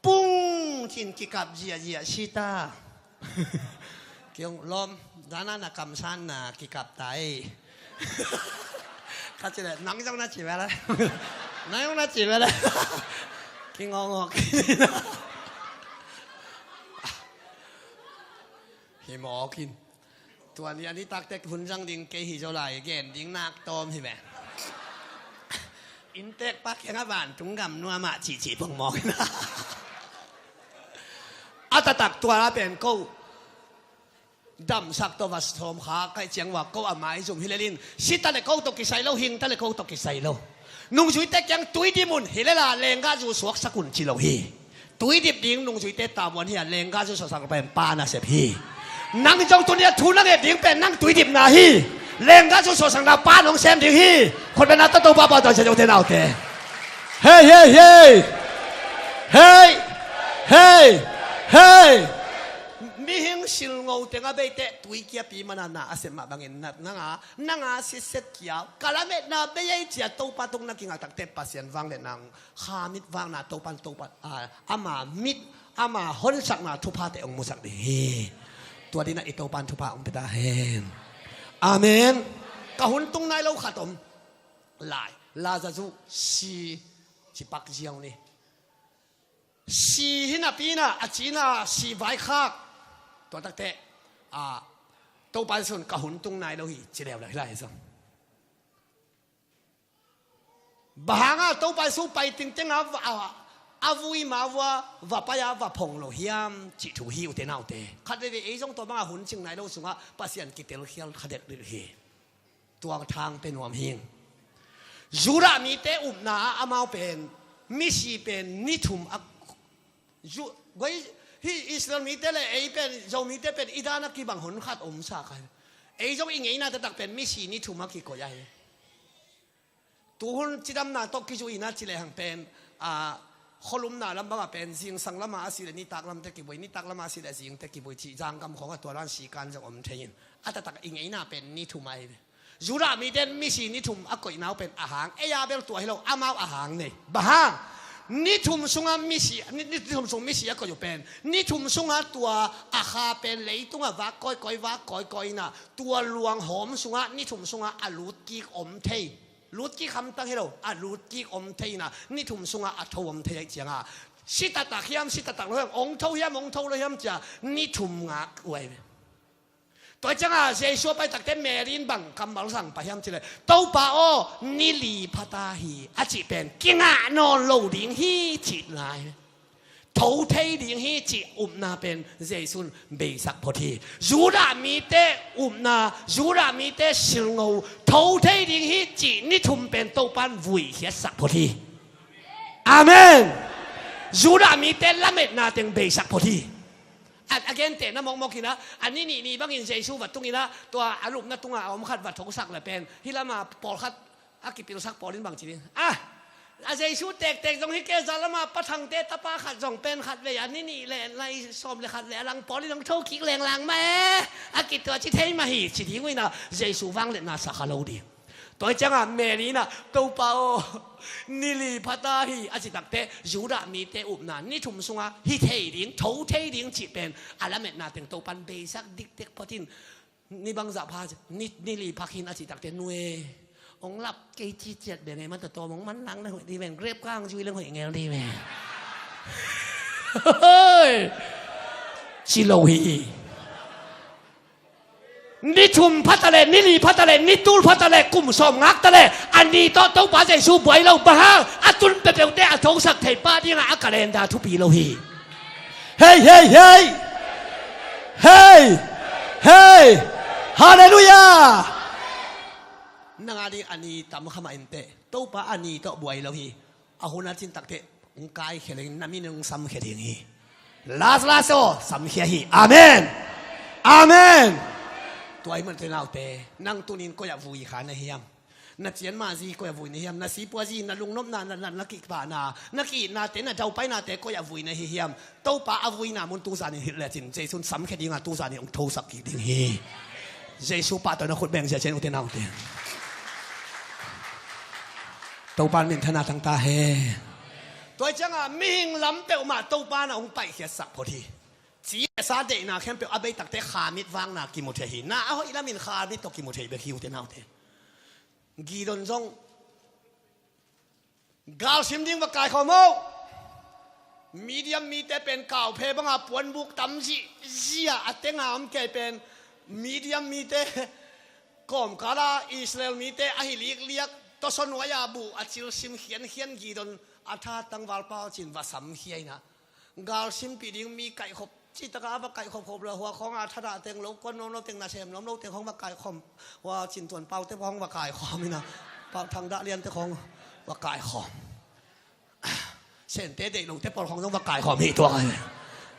Pung! Cin kikap ziahziah si ta. Kiong lawm, zana na kamsanna kikap ta ei. Ka ci le, nang zong na ci ve le. Nang zong na ci ve le. Kingawngawk. Hi mawk in. Tua ni a nitakte hun zang ding kei hi zaw lai, gen ding nak tawm hi ve. Inntek pa kiangah vantung gam nuamah cihcih pongmawk in. A taktak tua la pen ko damsak tawh va sawm kha kaih ciang vua ko a maizum hi lel in, si ta le ko tawh kisai lo, hing ta le ko tawh kisai lo. Nungzuite kiang tui dim un, hi lela lenggahzu suaksak un ci lo hi. Tui dip ding nungzuite tavuan hi a, lenggahzu suahsak pen Pa nasep hi. Nang zong tuni a thu na nget ding pen nang tui dipna hi. Lenggahzu suahsakna Pa nong sem ding hi. Khut bena tawh Topa pau tan sia zong te naute. Hei, hei, hei. Hei, hei, hei. Mihing silngo teng a beite tui kiapi mana na a sem mah bangin nat nanga, nanga siset kia, ka lametna bei ei cia Topa tung na kinga takte Pasian vang le nang. Kha mit vakna Topan Topa, a, ama mit, ama honsakna thuphate hong musak ding hi. Tua dina i Topan thupha hong pia ta hen. Amen. Ka hun tung nai lo khat om lai. Lazarus si cipak ziau ni. Si hi napi na, a cina si vaikhak. Tua takte, a, Topa Jesu'n ka hun tung nai lo hi, ci leuleu hi lai zong. Bang hanga Topa Jesu pai tingteng a, a, a vui ma vua, va pai a, va phong lo hiam, cih thu hi ute naute. Khat veve ei zong tua banga hun cing nai lo sungah Pasian kitelkhial kha dek dih hi. Tuang thang pe nuam hing. Judah mite upna ah amau pen, misi pen ni thum a, Ju-, goi, hi Israel mite le ei pen, Zomite pen, i dan a kibang hun khat om sa kai. Ei zong i ngeina taktak pen misi ni thum a kikoih ahi. Tuhun cidamna tawh kizuihna ci lehang pen, a, khualumna lam banga pen, zingsang lama a si le nitak lamte kiboi, nitak lama a si le zingte kiboi, ci zanggam khawng a tua dan sikan zong om thei in. A taktak i ngeina pen ni thum ahi ve. Judah mite misi ni thum a koihna uh pen a hang, ei a bel tua hi lo, amau a hang nei. Bang hang? Ni thum sunga misi, ni, ni thum sung misi a koih uh pen. Ni thum sunga tua a kha pen leitunga vak kawikawi, vak kawikawi ina, tua luanghawm sunga, ni thum sunga a lutkik om thei. Lutkik hamtang hi lo, a lutkik om thei ina, ni thum sunga a tho om thei ahih cianga. Si taktak hiam, si taktak lo hiam, ong tho hiam, ong tho lo hiam cia, ni thum ngak uai ve. Tua cianga Jesu a pai takte Mary in bang kammal sang pah hiam cileh, Topa aw, ni li phata hi, a cih pen kingah nawn lo ding hi, cih lai. Tho thei ding hi cih upna pen Jesu'n beisak phot hi. Judah mite upna, Judah mite silngo, tho thei ding hi cih ni thum pen Topa'n vuikhiatsak phot hi. Amen. Judah mite lametna teng beisak phot hi. A, a gentehna mawkmawk hi na, a ni nih ni bangin Jesu va tung hi na, tua a lupna tunga a om khat va thosak le pen, hih lama pawlkhat a kipilsak pawl in bang ci ding. A, a Jesu tektek zong hi kei, za lama pathangte tapa khat zong pen khat vei a ni nih le lai sawm le khat le a lang pawl in hong thokik lenglang mah e, a kitua ci thei mah hi, ci ding uh hi na, Jesu vangliatna sa kha lo ding. Tua hi cianga Mary in ah, Topa aw, ni li phata hi, a ci takte, Judah mite upna, ni thum sunga hi thei ding, tho thei ding cih pen, a lametna teng Topa'n beisak diktek phot in, ni bangzah pha, ni, ni li pha khin a ci takte, nu e, ong lap kei ci ciat beng e, man ta tawm ong man lang na hoih dih veng, grep kang zui leng hoih ngel dih veng. Ci lo hi. Ni thum pha ta leh, ni li pha ta leh, ni tul pha ta leh, kum sawm ngak ta leh, a ni tawh Topa Jesu buai lo, bang hang, a tun peuhpeuhte a thosak thei pa dingah a calendar thupi lo hi. Hei, hei, hei! Hei! Hei! Halleluiah! Nang a ding a ni tam kha mah inteh, Topa a ni tawh buai lo hi. A hun a cin takteh hong kaikhia ding, na min hong samkhia ding hi. Las, las aw, samkhia hi. Amen. Amen. Tua ahih manin ute naute, nang tunin koi ah vui kha na hi hiam? Na cianmazi koi ah vui na hi hiam? Na sipuazi, na lungnopna, na, na, na kipahna, na ki-itnate, na daupainate koi ah vui na hi hiam? Topa a vuina mun tuzanin hilh lecin Jesu'n samkhia dinga tuzanin hong thosak kik ding hi. Jesu pahtawi na khut beng zia ciang ute naute. Topa min thana tangta hen. Tua cianga mihing lam peuhmah Topa na hong paikhiatsak phot hi. Ci le sa deihna khempeuh a bei takteh khamit vakna kimu thei hi. Na a hoih lamin khamit tawh kimu thei bek hi ute naute. Gideon zong galsim ding va kaikhawm o. Midian mite pen kauphe banga puanbuk tam zihziah a tenga om kei pen Midian mite kawmkala Israel mite ahi likliak tawsaw nuai-a buh a cilsim khiankhian Gideon a tha tangvalpa cin va samkhia inah galsimpih ding mi kaihkhop citaka a va kaihkhopkhop le hua khawnga thadah teng lo kuan nuam lo teng nasem nuam lo teng khawng va kaikhawm. Hua cintuan paute khawng va kaikhawm inah pau thangdah liante khawng va kaikhawm. Sente deih lote pawl khawng zong va kaikhawm hi tuak ahi.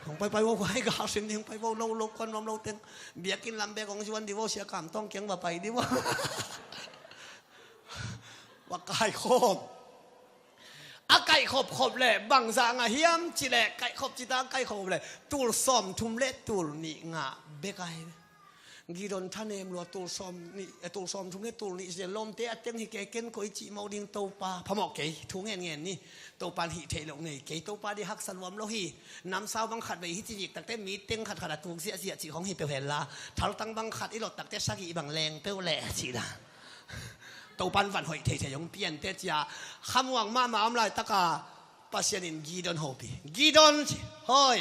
Hong paipai vo, hua hi galsim ding hong pai vo, lo lo kuan nuam lo teng biakinn lam bek hong zuan di vo, sia kam tawng kiang va pai di vo. Va kaikhawm. A kaihkhopkhop leh bangzah ngah hiam cileh kaihkhop cita kaihkhop leh tul sawmthum le tul nih ngah bek ahi. Gideon thanem lua tul sawm nih, eh, tul sawmthum le tul nih zen lawmte a teng hi kei ken koi cih mawk ding Topa phamawh kei thu ngenngen ni. Topa in hih theih loh ngei kei Topa dih haksa luam lo hi. Namsau bang khat vei hi ci vik takte mi teng khatkhat a tuk ziahziah cih khawng hi peuh henla thaltang bang khat i lot takte sagih bang leng peuh leh cih dan. Topan van hoih theithei hong piante cia khamuang mahmah om laitaka Pasian in Gideon hopih. Gideon ci, hoi,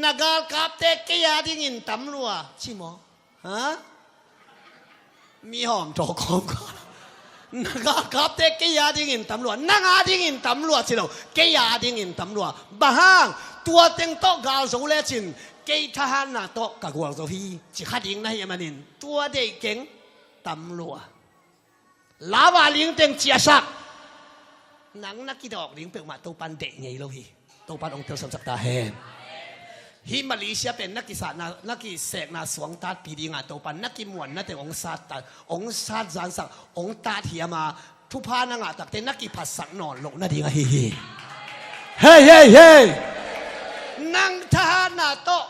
na galkapte kei a dingin tam lua ci maw? Ha? Mi hawm tawh kawm ka. Na galkapte kei a dingin tam lua, nang a dingin tam lua ci lo, kei a dingin tam lua. Bang hang, tua teng tawh gal zo lecin kei thahatna tawh ka gual zo hi ci kha ding na hih manin tua deih keng tam lua. Lava ling teng ciasak. Nang na kidawk ding peuhmah Topan deih ngei lo hi. Topan hong telsiamsak ta hen. Hih Malaysia pen na kisahna, na kisekna suangtatpi dinga Topan na kimuanna teng hong sat ta, hong sat zansak, hong tat hiama thupha na ngah takte na kiphatsak nawn loh nading ahi hi. Hei, hei, hei. Nang thahatna tawh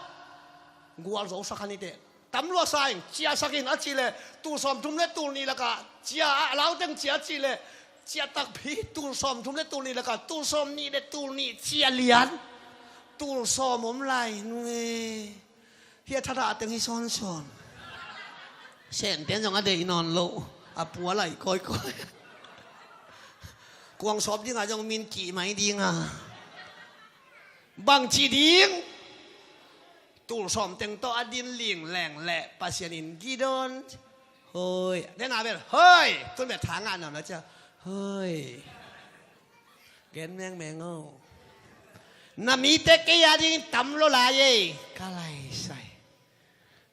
gualzo sak kha niteh. Tam lua sa in, ciahsak in a cih leh, tul sawmthum le tul nih lakah, ciah a lauteng ciah a cih leh, ciah takpi, tul sawmthum le tul nih lakah, tul sawmnih le tul nih ciah lian, tul sawm om lai nung e. Hih a thadah teng hi sawnsawn. Senten zong a deih nawn lo, a pua lai kawikawi. Kuang sawp dingah zong min kih mai dinga. Bangci ding? Tul sawm teng tawh a din ling leng leh Pasian in Gideon, hoi, den a bel, hoi, tun bel tha ngah nawn lo cia, hoi. Gen mengmeng o. Na mite kei a ding tam lo lai ei. Ka lai sai.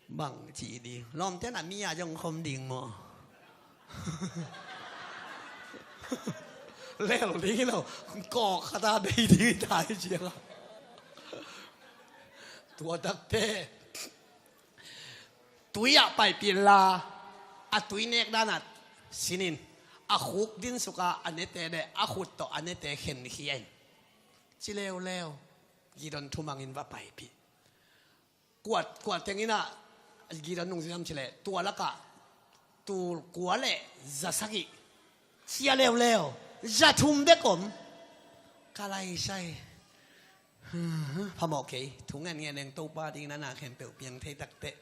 Bang ci ding. Lawmte na mi a zong khom ding maw? Lel ding lo. Kawk khata bei ding tai ciang a. Tua takte tui ah paipih inla, a tui nek danah sinin, a khuk dinsuka a nete le a khut tawh a nete khenkhia in. Ci leuleu, Gideon thumangin va paipih. Kuat, kuat tenginah Gideon nungzui ham cileh, tua lakah tul kua le za sagih cia leuleu, za thum bek om. Ka lai sai. Phamawh kei, thu ngen ngen leng Topa ding na na khempeuh piang thei takte.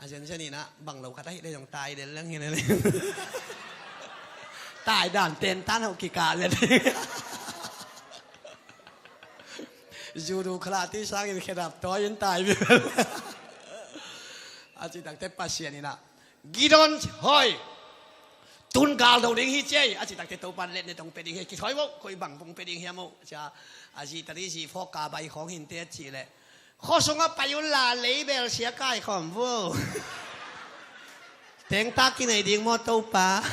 A zenzen inah bang lo khat ahih le zong tai den leng hi le leng. Tai dan ten tan ho kikah le. Judu khalati sangin khedap tawi in tai bel. A cih takteh Pasian in ah, Gideon hoi, tun gal do ding hi ci ei. A cih takteh Topa in letnet hong pia ding hi. Kithawi vo, koi bang hong pia ding hiam o. Cia a zi tadi zi phawk ka bai khawng hinte a cih leh, khua sungah pai unla leibel sia kaikhawm vo. Tengta kinei ding maw Topa?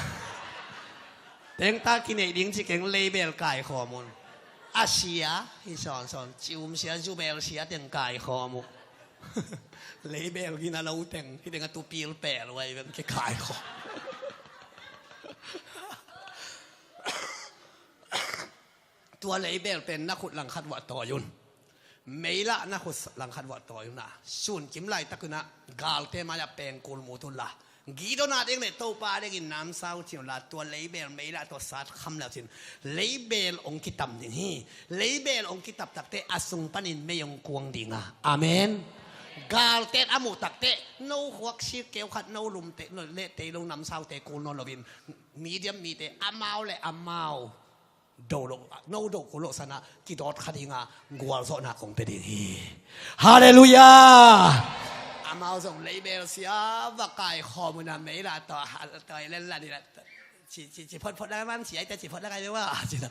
Tengta kinei ding ci keng, leibel kaikhawm un. A sia hi sawnsawn, cium sia, zubel sia teng kaikhawm uh. Leibel gina lo teng, hi teng a tupil pel uh ai veng kikaikhawm. Tua leibel pen na khut langkhat uah tawi un. Meilah na khut langkhat uah tawi un a, sun kim laitak un ah galte mai-ah pengkul mut unla, Gideon a ding le Topa a dingin namsau ci unla, tua leibel meilah tawh satkham le uh cin, leibel hong kitam ding hi. Leibel hong kitam takteh a sung panin mei hong kuang ding a. Amen. Galte in a muh takteh no khuak sik keu khat, no lumte, no lehtei lo namsaute kul nawn loin, Midian mite amau le amau do lo, no do kul loh sanah kidawt kha ding a, gualzawhna kong pia ding hi. Halleluiah. Amau zong leibel sia va kaikhawm un a, meilah tawh, tawh len la ding a, ci, ci, ci photphot la man ci ai te, ci phot la kai deuh a ci ta.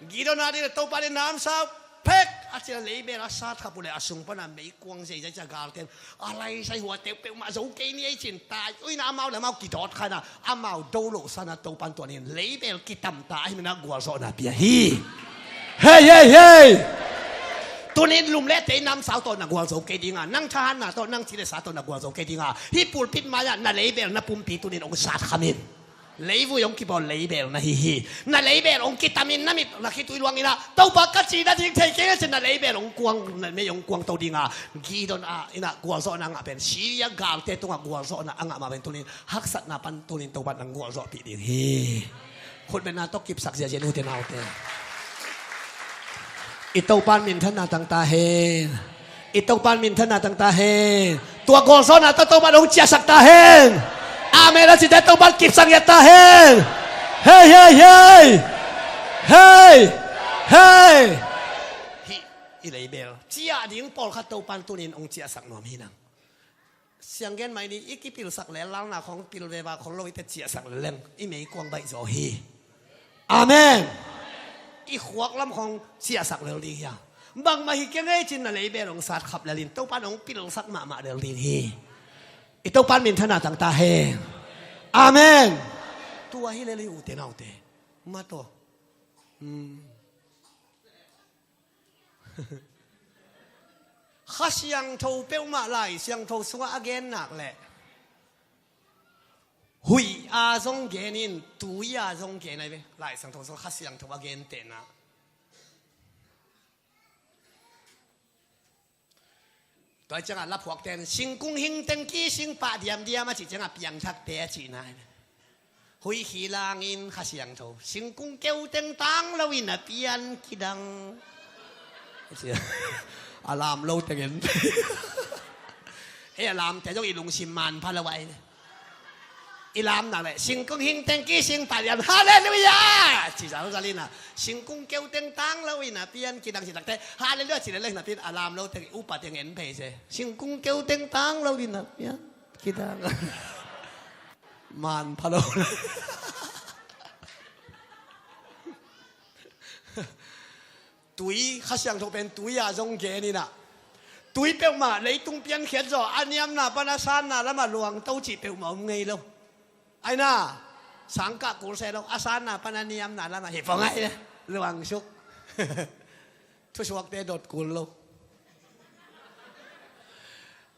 Gideon a ding le Topa ding namsau phek a ci a, leibel a satkhap uh le a sung pana mei kuang zeizai ci a, galte in a laisai huate uh peuhmah zo kei ni ei cin, tai uina amau le amau kidawt kha ina, amau do loh sana Topan tuanin leibel kitamta ahi mana gualzawhna pia hi. Hei, hei, hei. Tunin lum le tei namsau tawh na gualzo kei dinga, nang thahatna tawh, nang ci le sa tawh na gualzo kei dinga, hih pulpit mai-ah na leibel na pumpi tunin hong satkham in. Leivui hong kibawl leibel na hi hi. Na leibel hong kitamin na mit na khitui luang ina, Topa ka cih nading thei kei a cin, na leibel hong kuang, na mei hong kuang to dinga. Gideon a ina gualzawhna a ngah pen Syria galte tungah gualzawhna a ngah mah pen tunin haksatna pan tunin Topa nang gualzawhpih ding hi. Khutbetna tawh kipsak ziazia ute naute. I Topan minthanna tang ta hen. I Topan minthanna tang ta hen. Tua gualzawhna tawh Topan hong ciahsak ta hen. Amen a cite Topan kipsak ngiat ta hen. Hei, hei, hei. Hei. Hei. Hih i leibel ciah ding pawlkhat Topan tunin hong ciahsak nuam hi nang. Sianggen mai ni, i kipilsak lel lalna khong pil veva khol lo, i te ciahsak lel leng i meikuang baih zaw hi. Amen. I khuak lam khong ciahsak lel ding hi a, bangmah hi keng ei cin na leibel hong satkhap lel in Topan hong pilsak mahmah lel ding hi. I Topan minthanna tang ta hen. Amen. Tua hi lel hi ute naute. Mato. Hmm. Kha Siangtho peuhmah Lai Siangtho sungah a gen nak leh huih a zong gen in, tui a zong gen ahi ve. Lai Siangtho sungah Kha Siangtho a gen tehna. Tua ciangah laphuakte in singkung hing teng kising pah diamdiam a cih ciangah piangthakte a cihna hi. Huih khi langin Kha Siangtho, singkung keu teng tang loin a pian kidang. A lam lo teng en. Ei, a lamte zong i lungsim manpha lo ahi. I lam nak leh singkung hing teng kising pah diam, halleluiah ci zalzal ina, singkung keu teng tang loin a pian kidang ci takte halleluiah ci leh leh napi in a lam lo teng i upa teng en phei se. Singkung keu teng tang loin a pian kidang. Manpha lo. Tui, Kha Siangtho pen tui a zong gen ina, tui peuhmah leitung piankhiat zaw a niamna pan a sanna lamah luangto cih peuhmah om ngei lo. Aina, sangkah kul se lo, a sanna pan a niamna lamah hi pong ai, luangsuk. Thusuakte dot kul lo.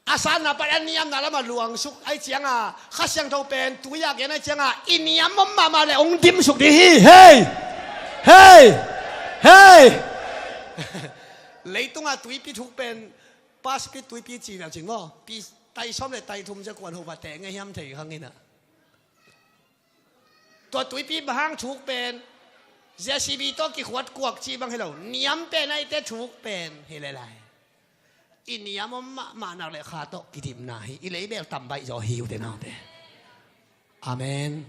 A sanna pan a niamna lamah luangsuk ai cianga, Kha Siangtho pen tui a gen ai cianga, i niam om mahmah le hong dimsuk ding hi. Hei! Hei! Hei! Leitungah tuipi thuk pen, paspit tuipi ci vial cing maw? Pi tai sawm le tai thum zia kuan ho va teh ngei hiam thei khang ina. Tua tuipi bang hang thuk pen, J C B tawh kikhuat kuak cih bang hi lo, niam pen aite thuk pen hi le lai. I niam om mahmah nak le kha tawh kidimna hi, i leibel tam baih zaw hi ute naute. Amen.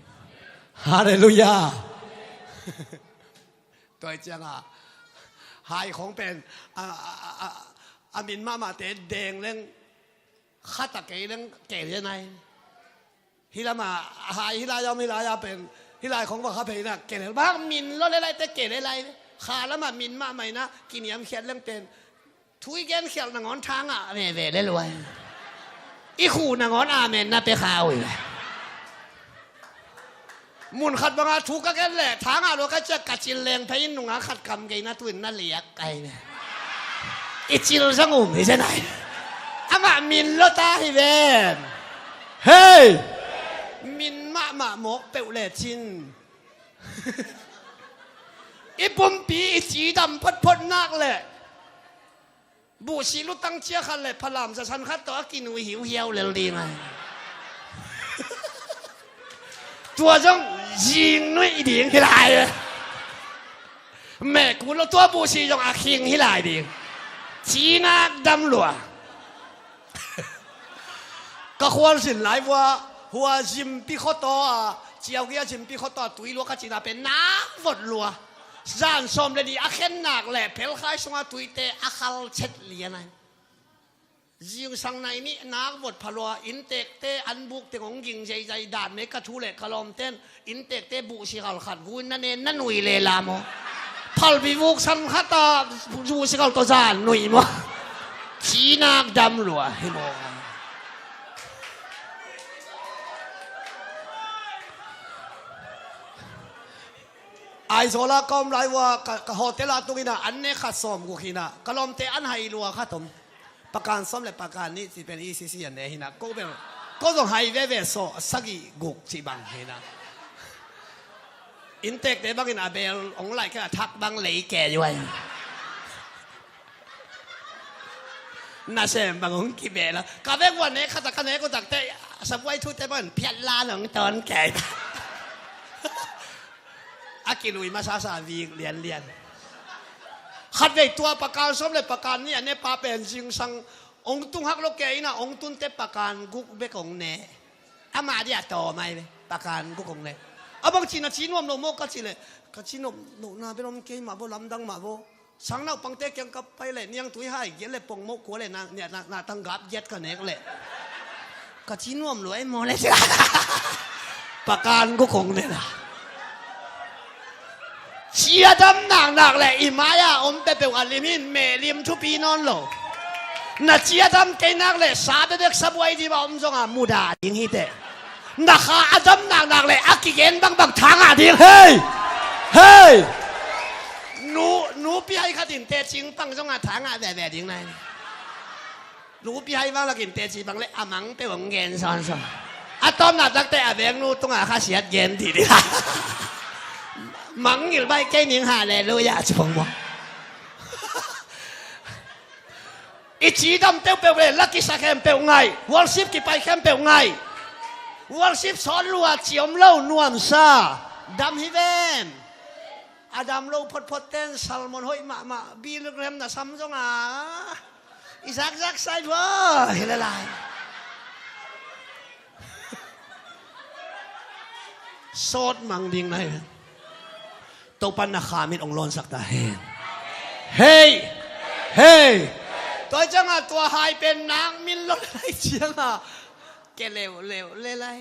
Halleluiah. Tua ciangah hai khong pen a, a, a, a, a min mahmahte deng leng Khat a kei leng kei le nai. Hi lamah a hai, hi lai a om, hi lai a pen, hi lai khong va kha phei na, kei le bang min lo le lai te kei le lai. Kha lamah min mahmah ina kiniamkhiat leng pen thu i genkhialh nangawn thangah veve le luai. I khuh nangawn amen na pia kha uh hi. Mun khat banga thu ka gen leh thangah lua ka ciak ka cil leng phei in nungak khat kam gei na tuin na liak kai ve. I cil zong um hi zen ai. Amah min lo ta hi ven. Hei! Min mahmah mawk peuh le cin. I pumpi i cidam photphot nak leh buhsih lutang cia khat le phalam zasan khat tawh a kinui hiuhiau lel ding ai. Tua zong zing nuih ding hi lai. Mehkul lo tua buhsih zong a khing hi lai ding. Cinak dam lua. Ka khualzin lai vua hua zimpi khuataw a, ciaukia zimpi khuataw a tui lua ka cina pen nak vot lua. Zan sawm le nih a khen nak le phelkhai sunga tuite a khal chet lian ai. Zingsang nai nih nak vot phalua inntekte an buk teng hong ging zeizai dan mei ka thu le ka lawmten inntekte buhsikal khat guin na nen na nui le la maw? Phalbi vuksan khat a buhsikal tawh zan nui maw? Cinak dam lua hi maw? Aizawla ka om lai ua ka, ka hotel ah tung ina an ne khat sawm guk hina ka lawmte an hai lua khat om. Pakan sawm le pakan nih ci pen E C C an ne hina ko bel ko zong hai veve saw sagih guk ci bang hina. Inntekte bangin a bel ong laih khen a thak bang lei ke yuai. Nasem bang hong kibeh lo ka vek vua nek khat a ka nek utakte sabuai thute bangin phiat la nong tawn kei. A kilui masasa vik lianlian. Khat vei tua pakan sawm le pakan nih a ne pa pen zingsang ong tung hak lo kei ina ong tunte pakan guk bek ong ne. Amah dia tawm ai ve pakan guk ong ne. A bang cina ci nuam lo maw ka ci le ka ci nuam lo na bel om kei mah bo lamdang mah bo. Sang naupangte kiang ka pai leh niangtui hai giat le pongmoh kua le na, na, na, na tanggap giat ka nek leh ka ci nuam lua ei maw le sia. Pakan guk hong ne la. Ciadam naknak le i mai-a om peuhpeuh a lim in mehlim thupi nawn lo. Na ciadam kei nak le sa bebek sabuai dim a om zonga mudah ding hi teh. Na kha a dam naknak le a kigen bangbang thangah ding hei. Hei. Nu, nupi hai khat in tecing pang zongah thangah veve ding nai. Nupi hai vang lakin teci bang le a mang peuh hong gen sawnsawn. A tawpna takte a vengnu tungah khasiat gen dih ding. Mangngilh baih kei ning halleluiah ci pong maw? I cidam peuhpeuh le la kisa khempeuh ngai. Worship kipai khempeuh ngai. Worship sawt lua ci om lo nuamsa. Dam hi ven. A dam lo photphot ten salmon hoih mahmah Billy Graham na sam zonga i zakzak sai lua hi le lai. Sawt mang ding nai. Topan na kha min ong lawnsak ta hen. Hei. Hei. Tua cianga tua hai pen nak min lo lai cianga ke leuleu le lai.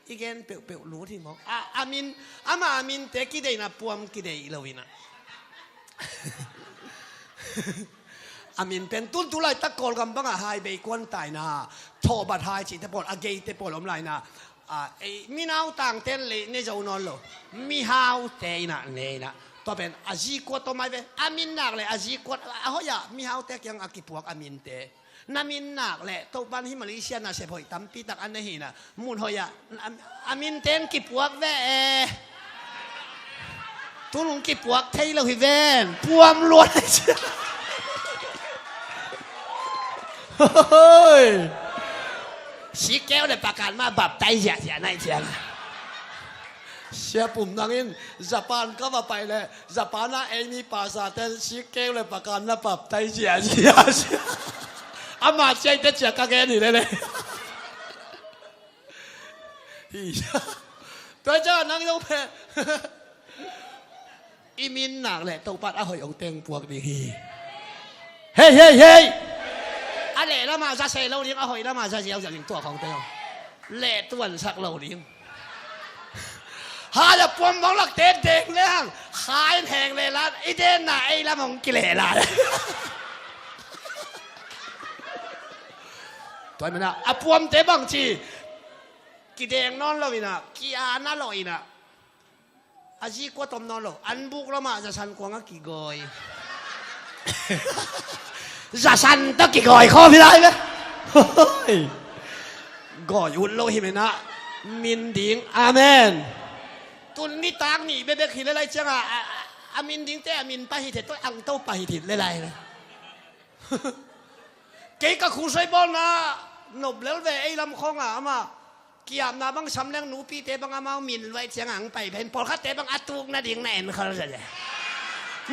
I gen peuhpeuh lut hi maw? A, a min, ama a minte kideihna puam kideih lo ina. A min pen tuntu laitak Kawlgam bangah hai bei kuan taina thawhbat hai cihte pawl a geite pawl om laina. A, ei, minau tangten lei ne zo nawn lo. Mihaute ina ne ina. Tua pen a zikua tawh mai ve. A min nak le a zikua a hoih ah mihaute kiang a kipuak a minte. Na min nak le Topan hi Malaysia nasep hoih tampi tak an na hina mun hoih ah a, a min teng kipuak ve e. Tunung kipuak thei lo hi ven puam luan. Hoi. Sikeu le pakan ma baptai ziahziah nai ciang. Sia Pum Nang in Japan ka va pai le Japan ah eimi pasaten sikkeu le pakan na baptai ziahziah. Ama ciaite ciah ka gen hi lele. Hi. Tua ciah nang zong pen i min nak le Topan a hoih ong teng puak ding hi. Hei, hei, hei. Leh lamah za se lo ding, a hoih lamah za ziauziau ding, tua khawngte zong leh tuansak lo ding. Hai a puam bang lakte deng le hang, hai heng le lan, i denna ei lam hong kileh lai. Tua hi mana a puamte bang ci, kideng nawn lo inah, ki-ana lo inah, a zi kua tom nawn lo, an buk lamah zasan kuang a kigawi. Zasan tawh kigawi khawm hi lai ve. Gawi ut lo hi menah min ding. Amen. Tun nitak nih bekbek hi le lai cianga a, a, a min dingte a min pah hi thei, tua ang to pah hi thei le lai ve. Kei ka khusai bawlna nop lel ve, ei lam khawnga ama kiapna bang sam leng nupite bang amau min luai cianga ang pai pen, pawlkhatte bang a tuk nading na en khol zia.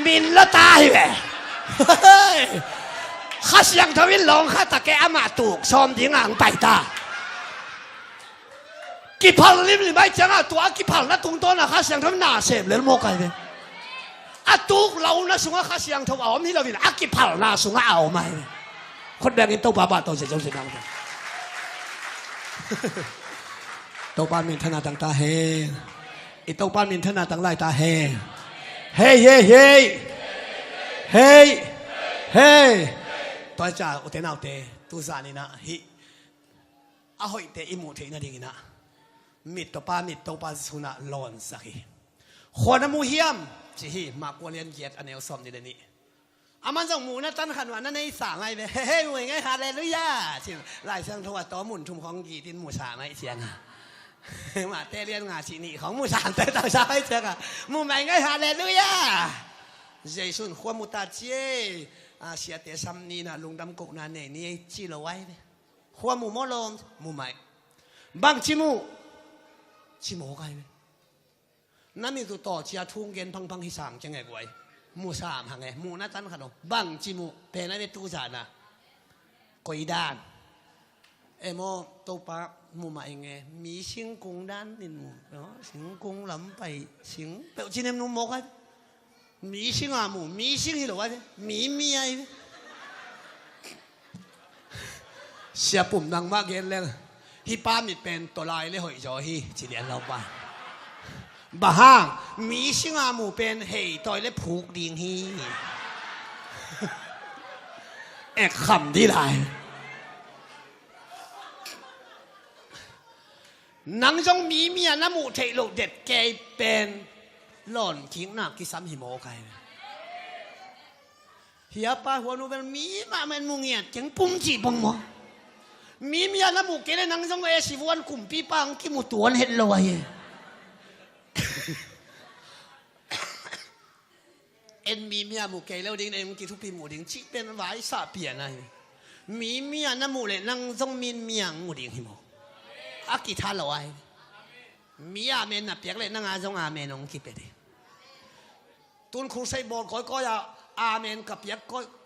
Min lo ta hi ve. Kha Siangtho in lawng kha ta ke, amah tuk sawm dinga ang pai ta. Kiphal limlim ai cianga tua a kiphalna tungtawna Kha Siangtho in na sem lel mawk ai ve. A tuk launa sungah Kha Siangtho a om hi loin a kiphalna sungah a om ai ve. Khut bengin Topa bah to zia zo zia nang. Topa minthanna tang ta hen. I Topa minthanna tang lai ta hen. Hei, hei, hei. Hei. Hei. Tua hi ca ute naute, tu zaninah hih a hoihte i muh theih nadinginah mit Topa, mit Topa sunah lawnsak hi. Khuana mu hiam? Ci hi, Mark kua lian giat a neu sawm nih le nih. Aman zong muhna tan khat nuah na nei sa mai ve. Hei, hei, mu mai ngei, halleluiah. Ci, Lai Siangtho a tawh mun thum khawng gitin mu sa mai cianga. Mate lian nga cih nih khawng mu sa, te tau sa mai cianga. Mu mai ngei, halleluiah. Jesu'n khua mu ta ci ei. A, siate sam ni na lungdam kohna nei ni ei ci lo ai ve. Khua mu maw lawm? Mu mai. Bangci mu? Ci maw kai ve. Na mit uh tawh cia thung gen phangphang hi sang ciang e guai. Mu sam hang e, muhna tan khat aw. Bangci mu? Pen a ve tu zana. Koi dan? E maw, Topa, mu mah ing e. Mi singkung dan in mu. Singkung lam pai sing peuh ci nem num maw kai. Mi singa mu, mi sing hi lo ai ve. Mi mi ai ve. Sia Pum nangmah gen leng, hih pa mit pen tawlai le hoih zaw hi, ci lian lo pa. Bang hang, mi singa mu pen hei tawi le phuk ding hi. Ek kham di lai. Nang zong mi mi a na muh theih loh det kei pen lawnkikna kisam hi maw kai. Hia pa huanu bel mi mahmah in mu ngiat keng pum cih pong maw. Mi mi a na muh kei le nang zong e sivuan kumpipa ang kimu tuan het lo ahi. En mi mi a mu kei lo ding, na eng kithupi mu ding cih pen vaisah pian ahi. Mi mi a na muh leh nang zong mi mi a mu ding hi maw. A kitha lo ahi. Mi amen na piak leh nang a zong amen hong kipia ding. Tun khusei bawl kawikawi a amen ka piak kawikawi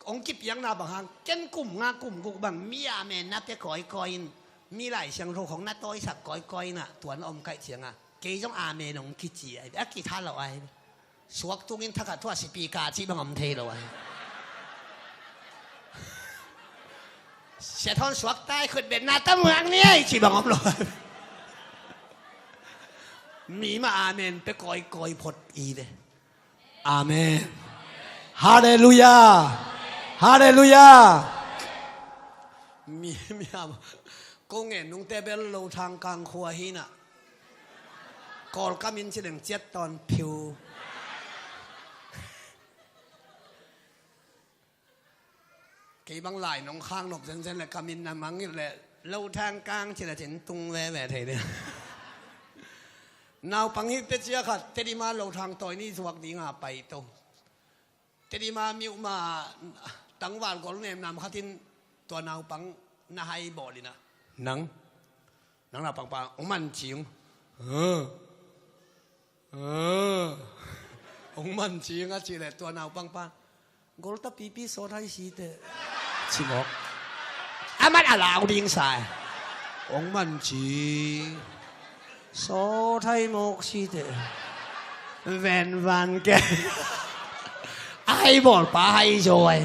hong kipiakna bang hang, ken kum nga kum guk bang mi amen na pia kawikawi in, mi Lai Siangtho khong na tawisak kawikawi in ah tuan a om kaih cianga kei zong amen hong kici ahi. A kitha lo ahi. Suak tungin thakhat thuah sipi ka cih bang om thei lo ai. Sia Thawn suak tai khut betna tam hang ni ai cih bang om lo ai. Mi mah amen pe kawikawi phot i ve. Amen. Halleluiah. Halleluiah. Mi, mi am. Ko ngen nungte bel lo thang kang khua hi na. Kawlkam in ci leng ciat tawn phiu. Kei bang lai nong khak nop zenzen le kam in na mangngilh le lo thang kang ci le cin tung veve thei ding. Naupang hikte cia khat Tedim a lo thang tawi ni zuak dinga pai to. Tedim a miuh ma tangval gol nemnam khatin tua naupang na hai bawlina. Nang? Nang naupangpa ong man cing. Ong man cing a cih leh tua naupangpa gol ta pipi sawt hai site. Cimawk. Amat a lau ding sa. Ong man cing. Sawt hai mawk site. Ven van ke. Ai bawl pa hai zaw ai.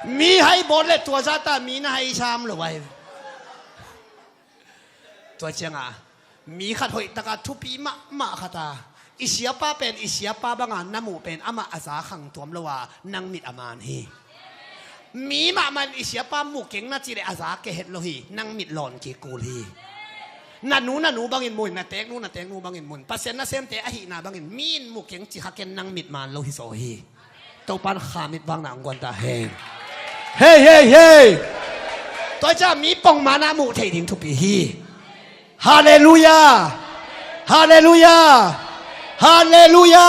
Mi hai bawl le tua zahta mi na hai sam lo ai. Tua cianga mi khat hoihtaka thupi mahmah khata i siapa pen i siapa banga na muh pen amah a za khang tuam lo a nang mit a man hi. Mi mahmah in i siapa muh keng na cih le a za ke het lo hi, nang mit lawn kik kul hi. Na nu na nu bangin muh in, na teek nu na teek nu bangin muh in, Pasian nasemte ahihna bangin mi in muh keng ci kha ken nang mit man lo hi zaw hi. Topan kha mit vakna hong guan ta hen. Hei hei hei. Tua ciang mi pongman a muh theih ding thupi hi. Halleluia. Halleluia. Halleluia.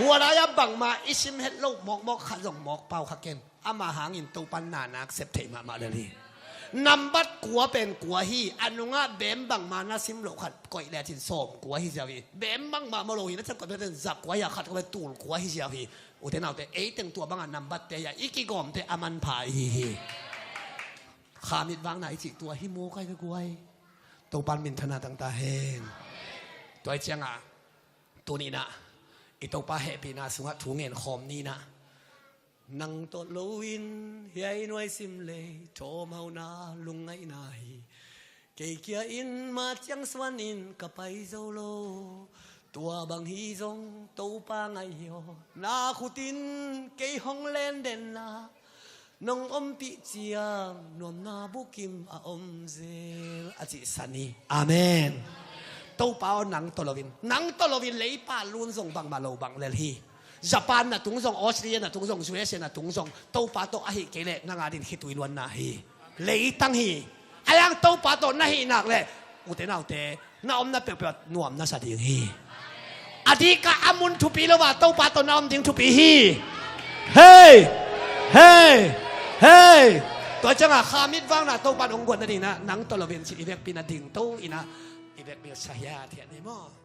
Hua lai-a bangma i sim het lo mawkmawk khat zong mawk pau kha ken. Ama hangin Topan na nak sep theih mahmah lel hi. Nambat kua pen kua hi. A nungah beem bangma na sim loh khat koih lecin sawm kua hi ziau hi. Beem bangma maw lo hi na ciang koih lecin za kua hi a, khat koih lecin tul kua hi ziau hi. Ute naute, ei teng tua banga nambatte a i kigawmte a manpha i hi hi. Kha mit vakna i cih tua hi mu kai ka guai. Topan minthana tang ta hen. Tua i cianga tuninah i Topa hehpihna sungah thu ngen khawm ninah. Nang tawh loin hiai nuai sim lei thawmhauna lungngaihna hi. Kei kia in ma ciang suanin ka pai zo lo. Tua bang hi zong Topa ngaih hi aw. Na khutin kei hong lendenna nong ompih ciang nuamna bukim a om zel a cihsan hi. Amen. Topa aw nang tawh loin, nang tawh loin leipa lun zong bangmah lo bang lel hi. Japan na tung zong, Australia na tung zong, U S A na tung zong, Topa tawh ahi kei leh nang adin khitui luanna hi. Leitang hi. Ayang Topa tawh na hih nak leh ute naute, na omna peuhpeuh nuam na sa ding hi. A dika a mun thupi lo a Topa tawh na om ding thupi hi. Hei. Hei. Hei. Tua cianga kha mit vakna Topa in hong guan nadingin nang tawh loin ci i vekpi na ding to inah i vekpi sa hiat hiat ni maw.